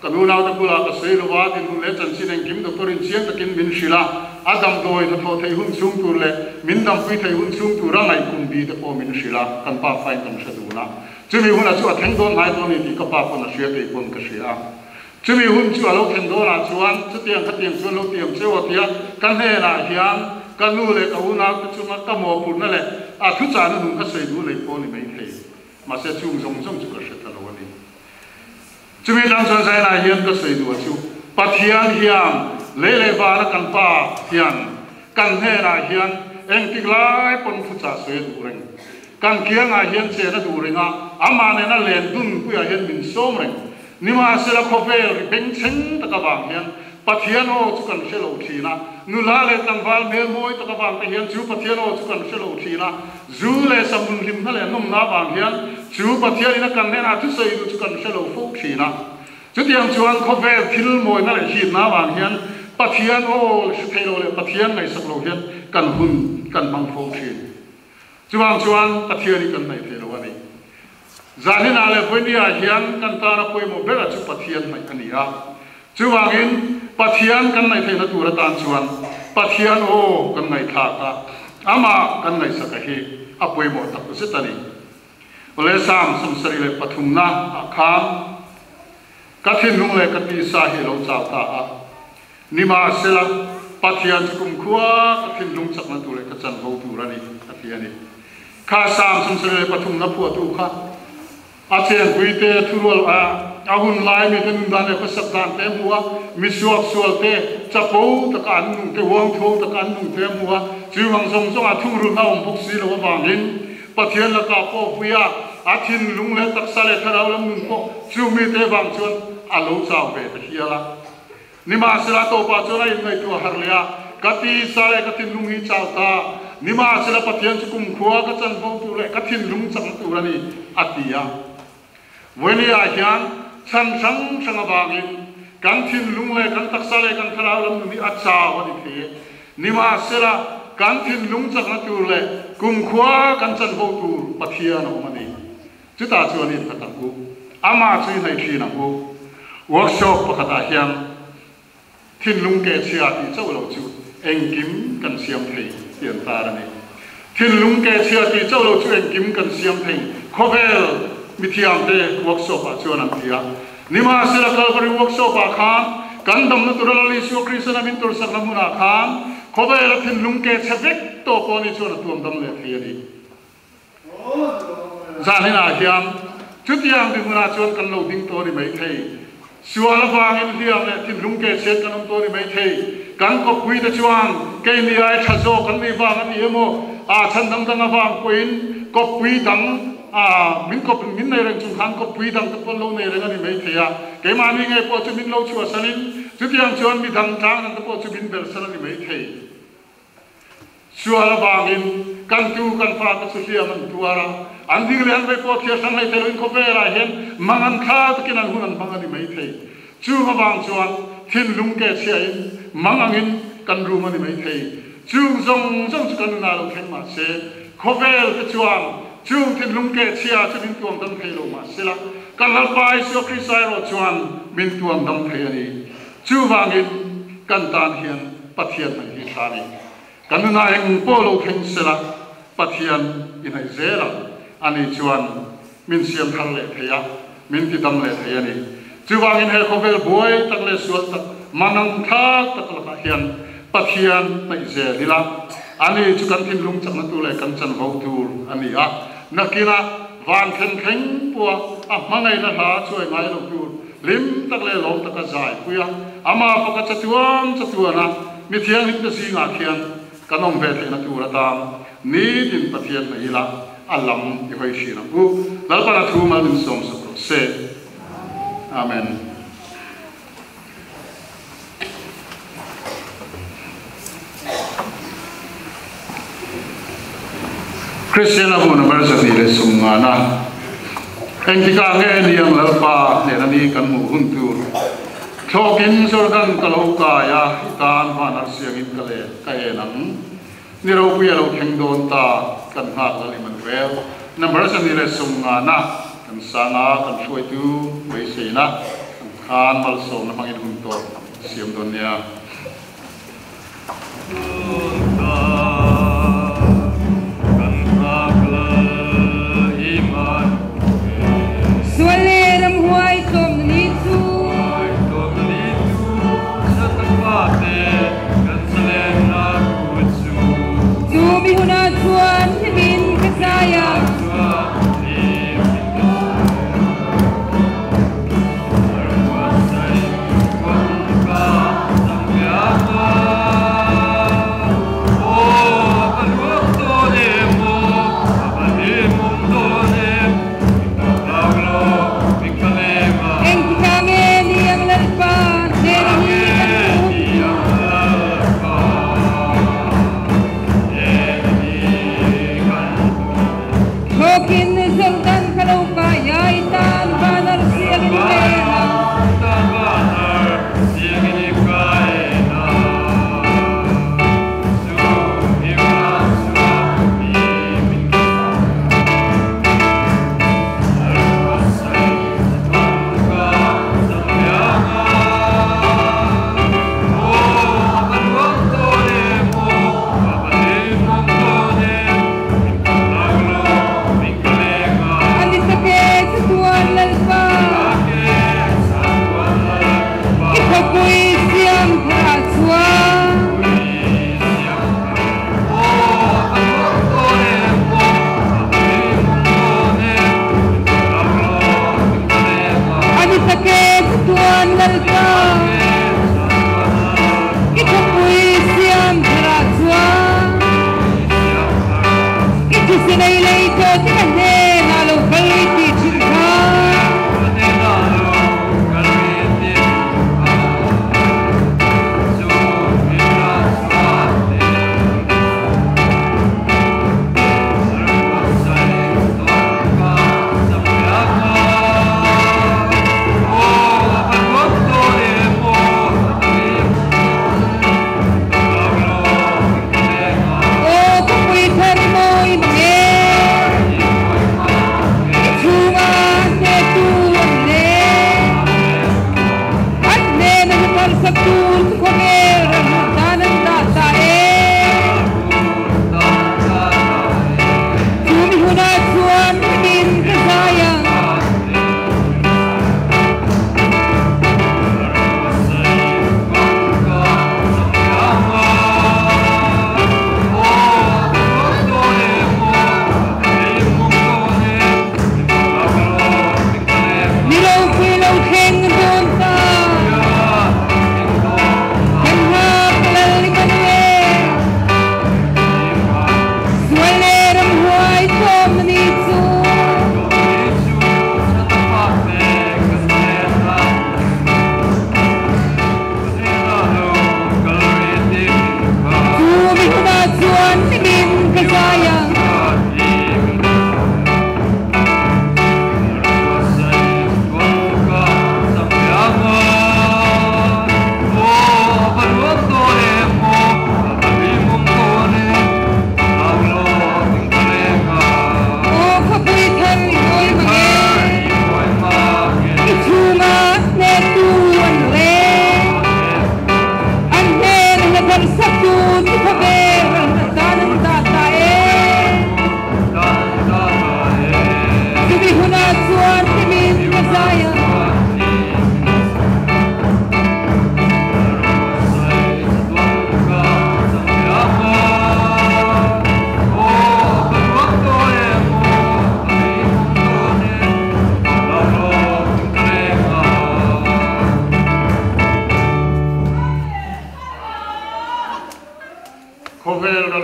ka nu naute bulah ka sawi lo a, dinhmun leh chanchin engkim doctor in chiang takin min hrilh a, a damdawi hnathawh theih hun chhung tur leh min dampui theih hun chhung tura ngaihkum bi te pawh min hrilh a, kan pa fain kan hre dun a. Chumi hunah chu a thleng dawn hnai dawn a ni tih ka pa pawn a hria kei pawn ka hria a. Chumi hun chu a lo thlen dawnah chuan chutiang khatiang chuan lo tiam cheu a tia, ka hnenah hian ka nu leh ka unaute chunga ka mawhphurhna leh a thuchahna nung kha sawi duh lei pawh a ni maithei. Mahse chung zawng zawng chu ka hre ta lo a ni. Chumi atang chuan Zainah hian ka sawi duh a chu, Pathian hian lei leh vana kan Pa hian kan hnenah hian engtik lai pawn thuchah sawi a duh reng. Kan kiangah hian chen a duh reng a, amah nena len dun puiah hian min sawm reng. Nimahsela khawvel ri bengchheng tak avang hian Pathian aw chu kan hre lo thin a, nula leh tlangval hmel mawi tak avang te hian chu Pathian aw chu kan hre lo thin a, zu leh samhmun hlimna leh nawmna avang hian chu Pathian ina kan hnenah thusawi duh chu kan hre lo fo thin a. Chutiang chuan khawvel thil mawina leh hipna avang hian Pathian aw hre thei lo leh Pathian ngaihsak lo hian kan hun kan hmang fo thin. Chuvang chuan Pathian hi kan hnaih thei lo a ni. Zaninah leh Vawinia hian kan tana pawimawh bera chu Pathian hnaih a ni a. Chuvangin Pathian kan hnaih theihna tur atan chuan Pathian aw kan ngaihthlak a, amah kan ngaihsaka hi a pawimawh tak zet a ni. Awle Psalm 73 na ah khan ka thinlung leh ka tisa hi a lo chau ta a, Nimahsela, Pathian chu kumkhua ka thinlung chakna tur leh ka chanvo tur a ni, a ti a ni. Kha Psalm 73 na phuahtu kha a chenpuite thurual a. A hun lai mi te nun dan leh khawsak dan te a hmu a, mi suaksual te, chapo taka an nung te, uangthuang taka an nung te a hmu a, chuvang zawng zawngah thungrulhna a awm bawk si lo avangin Pathian lakah pawh pui a, a thinlung leh taksa leh thlarau lam nun pawh chu mite avang chuan a lo chau ve ta hial a. Nimahsela tawpah chuan a inngaihtuah harh leh a, Ka tisa leh ka thinlung hi chau ta, nimahsela Pathian chu kumkhua ka chanvo tur leh ka thinlung chakna tur a ni, a ti a. Vawinia hian chhan hrang hrang avangin kan thinlung leh kan taksa leh kan thlarau lam nun hi a chau a ni thei e. Nimahsela kan thinlung chakna tur leh kumkhua kan chanvo tur Pathian a awm a ni. Chutah chuan i innghat ang u. Amah chu i hnaih thin ang u. Workshop pakhatah hian thinlung ke chhia tih chauh lo chu engkim kan siam thei tih an tar a ni. Thinlung ke chhia tih chauh lo chu engkim kan siam thei khawvel mithiamte workshop-ah chuan an ti a. Nimahsela Calvary workshop-ah khan kan damna tura Lal Isua Kristan a min tursakna hmunah khan khawvela thinlung ke chhe vek tawh pawh ni chuan a tuam dam leh thei a ni. Zaninah hian chutiang dinhmunah chuan kan lo ding tawh a ni maithei. Sual avangin hliam leh thinlung ke chhiat kan awm tawh a ni maithei. Kan kawppuite chuan keini ai tha zawk an nih vang a ni emaw, aa chhan dang dang avang pawhin kawppui dang aa min kawp min nei reng chung khan kawppui dang te pawh an lo nei reng a ni maithei a. Keimahni ngei pawh chu min lo chhuahsanin chutiang chuan midang tlang dang te pawh chu min belhsan a ni maithei. Sual avangin kan tu kan fate chu hliam an tuar a, an ding leh an vei pawh thliar hrang hlei thei loin khawvelah hian mang an thla takin an hun an hmang a ni mai thei. Chung avang chuan thinlung ke chhiahin mang angin kan rum a ni mai thei. Chung zawng zawng chu kan nunah lo thleng mah se, khawvel te chuan chung thinlung ke chhia chu min tuam dam thei lo mah sela, kan Lalpa Isua Krista erawh chuan min tuam dam thei a ni. Chuvangin kan tan hian Pathian hnaih hi tha a ni. Kan nunah eng pawh lo thleng sela Pathian i hnaih zel ang. Ani chuan min siam thar leh thei a, min ti dam leh thei a ni. Chuvangin he khawvel buai tak leh sual tak, mangang thlak tak lakah hian Pathian hnaih zel ila, ani chu kan thinlung chakna tur leh kan chanvo tur a ni a. Nakinah van thleng thleng pawha a hmangaihna hla chuai ngai lo tur Hlim tak leh lawm taka zai pui a, amah faka chatuan chatuan a, mi thianghlim te zingah khian kan awm ve theihna tur atan nitin Pathian hnaih ila a lam i hawi thin ang u. Lalpan a thu mal min sawmsak rawh se. Amen. Kristian a hmun a ber 250na Engtikah nge niang Lalpa hnena ni kan hmuh hun tur Thlawkin Jordan ka lo kai a, i tan van arsiangin ka let ka en ang Ni ropui a lo thleng dawn ta, kan nghak lal Immanuel Number 250na kan sang a, kan hruaitu beiseina kan khan malsawmna hmangin hun tawp siam dawn nia. Sual leh ramhuai tlawmna ni chu. Chu mi hunah chuan hlimin ka zai a.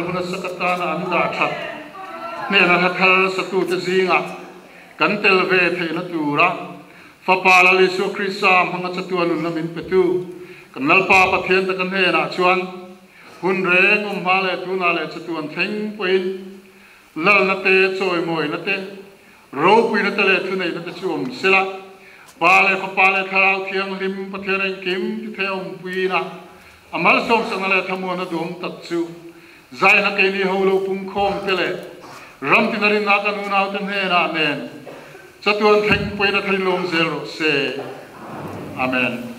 huna sak atana an dah that hnena hla thar satute zingah kan tel ve theihna tura Fapa Lal Isua Krista hmanga chatuan nunna min petu kan Lalpa Pathian taka hnenah chuan hun reng awm hma leh tunah leh chatuan thleng pawhin Lalna te, chawimawina te, ropuina te leh thuneihna te chu awm sela, Pa leh Fapa leh Thlarau Thianghlim Pathian engkim ti thei a awmpuina a malsawmsakna leh thlamuanna duhawm tak chu zaina keini ho lo pungkhawm te leh ram tina rinna kan unaute hnenah nen chatuan thleng pawhin a thei lawm zel rawh se. Amen.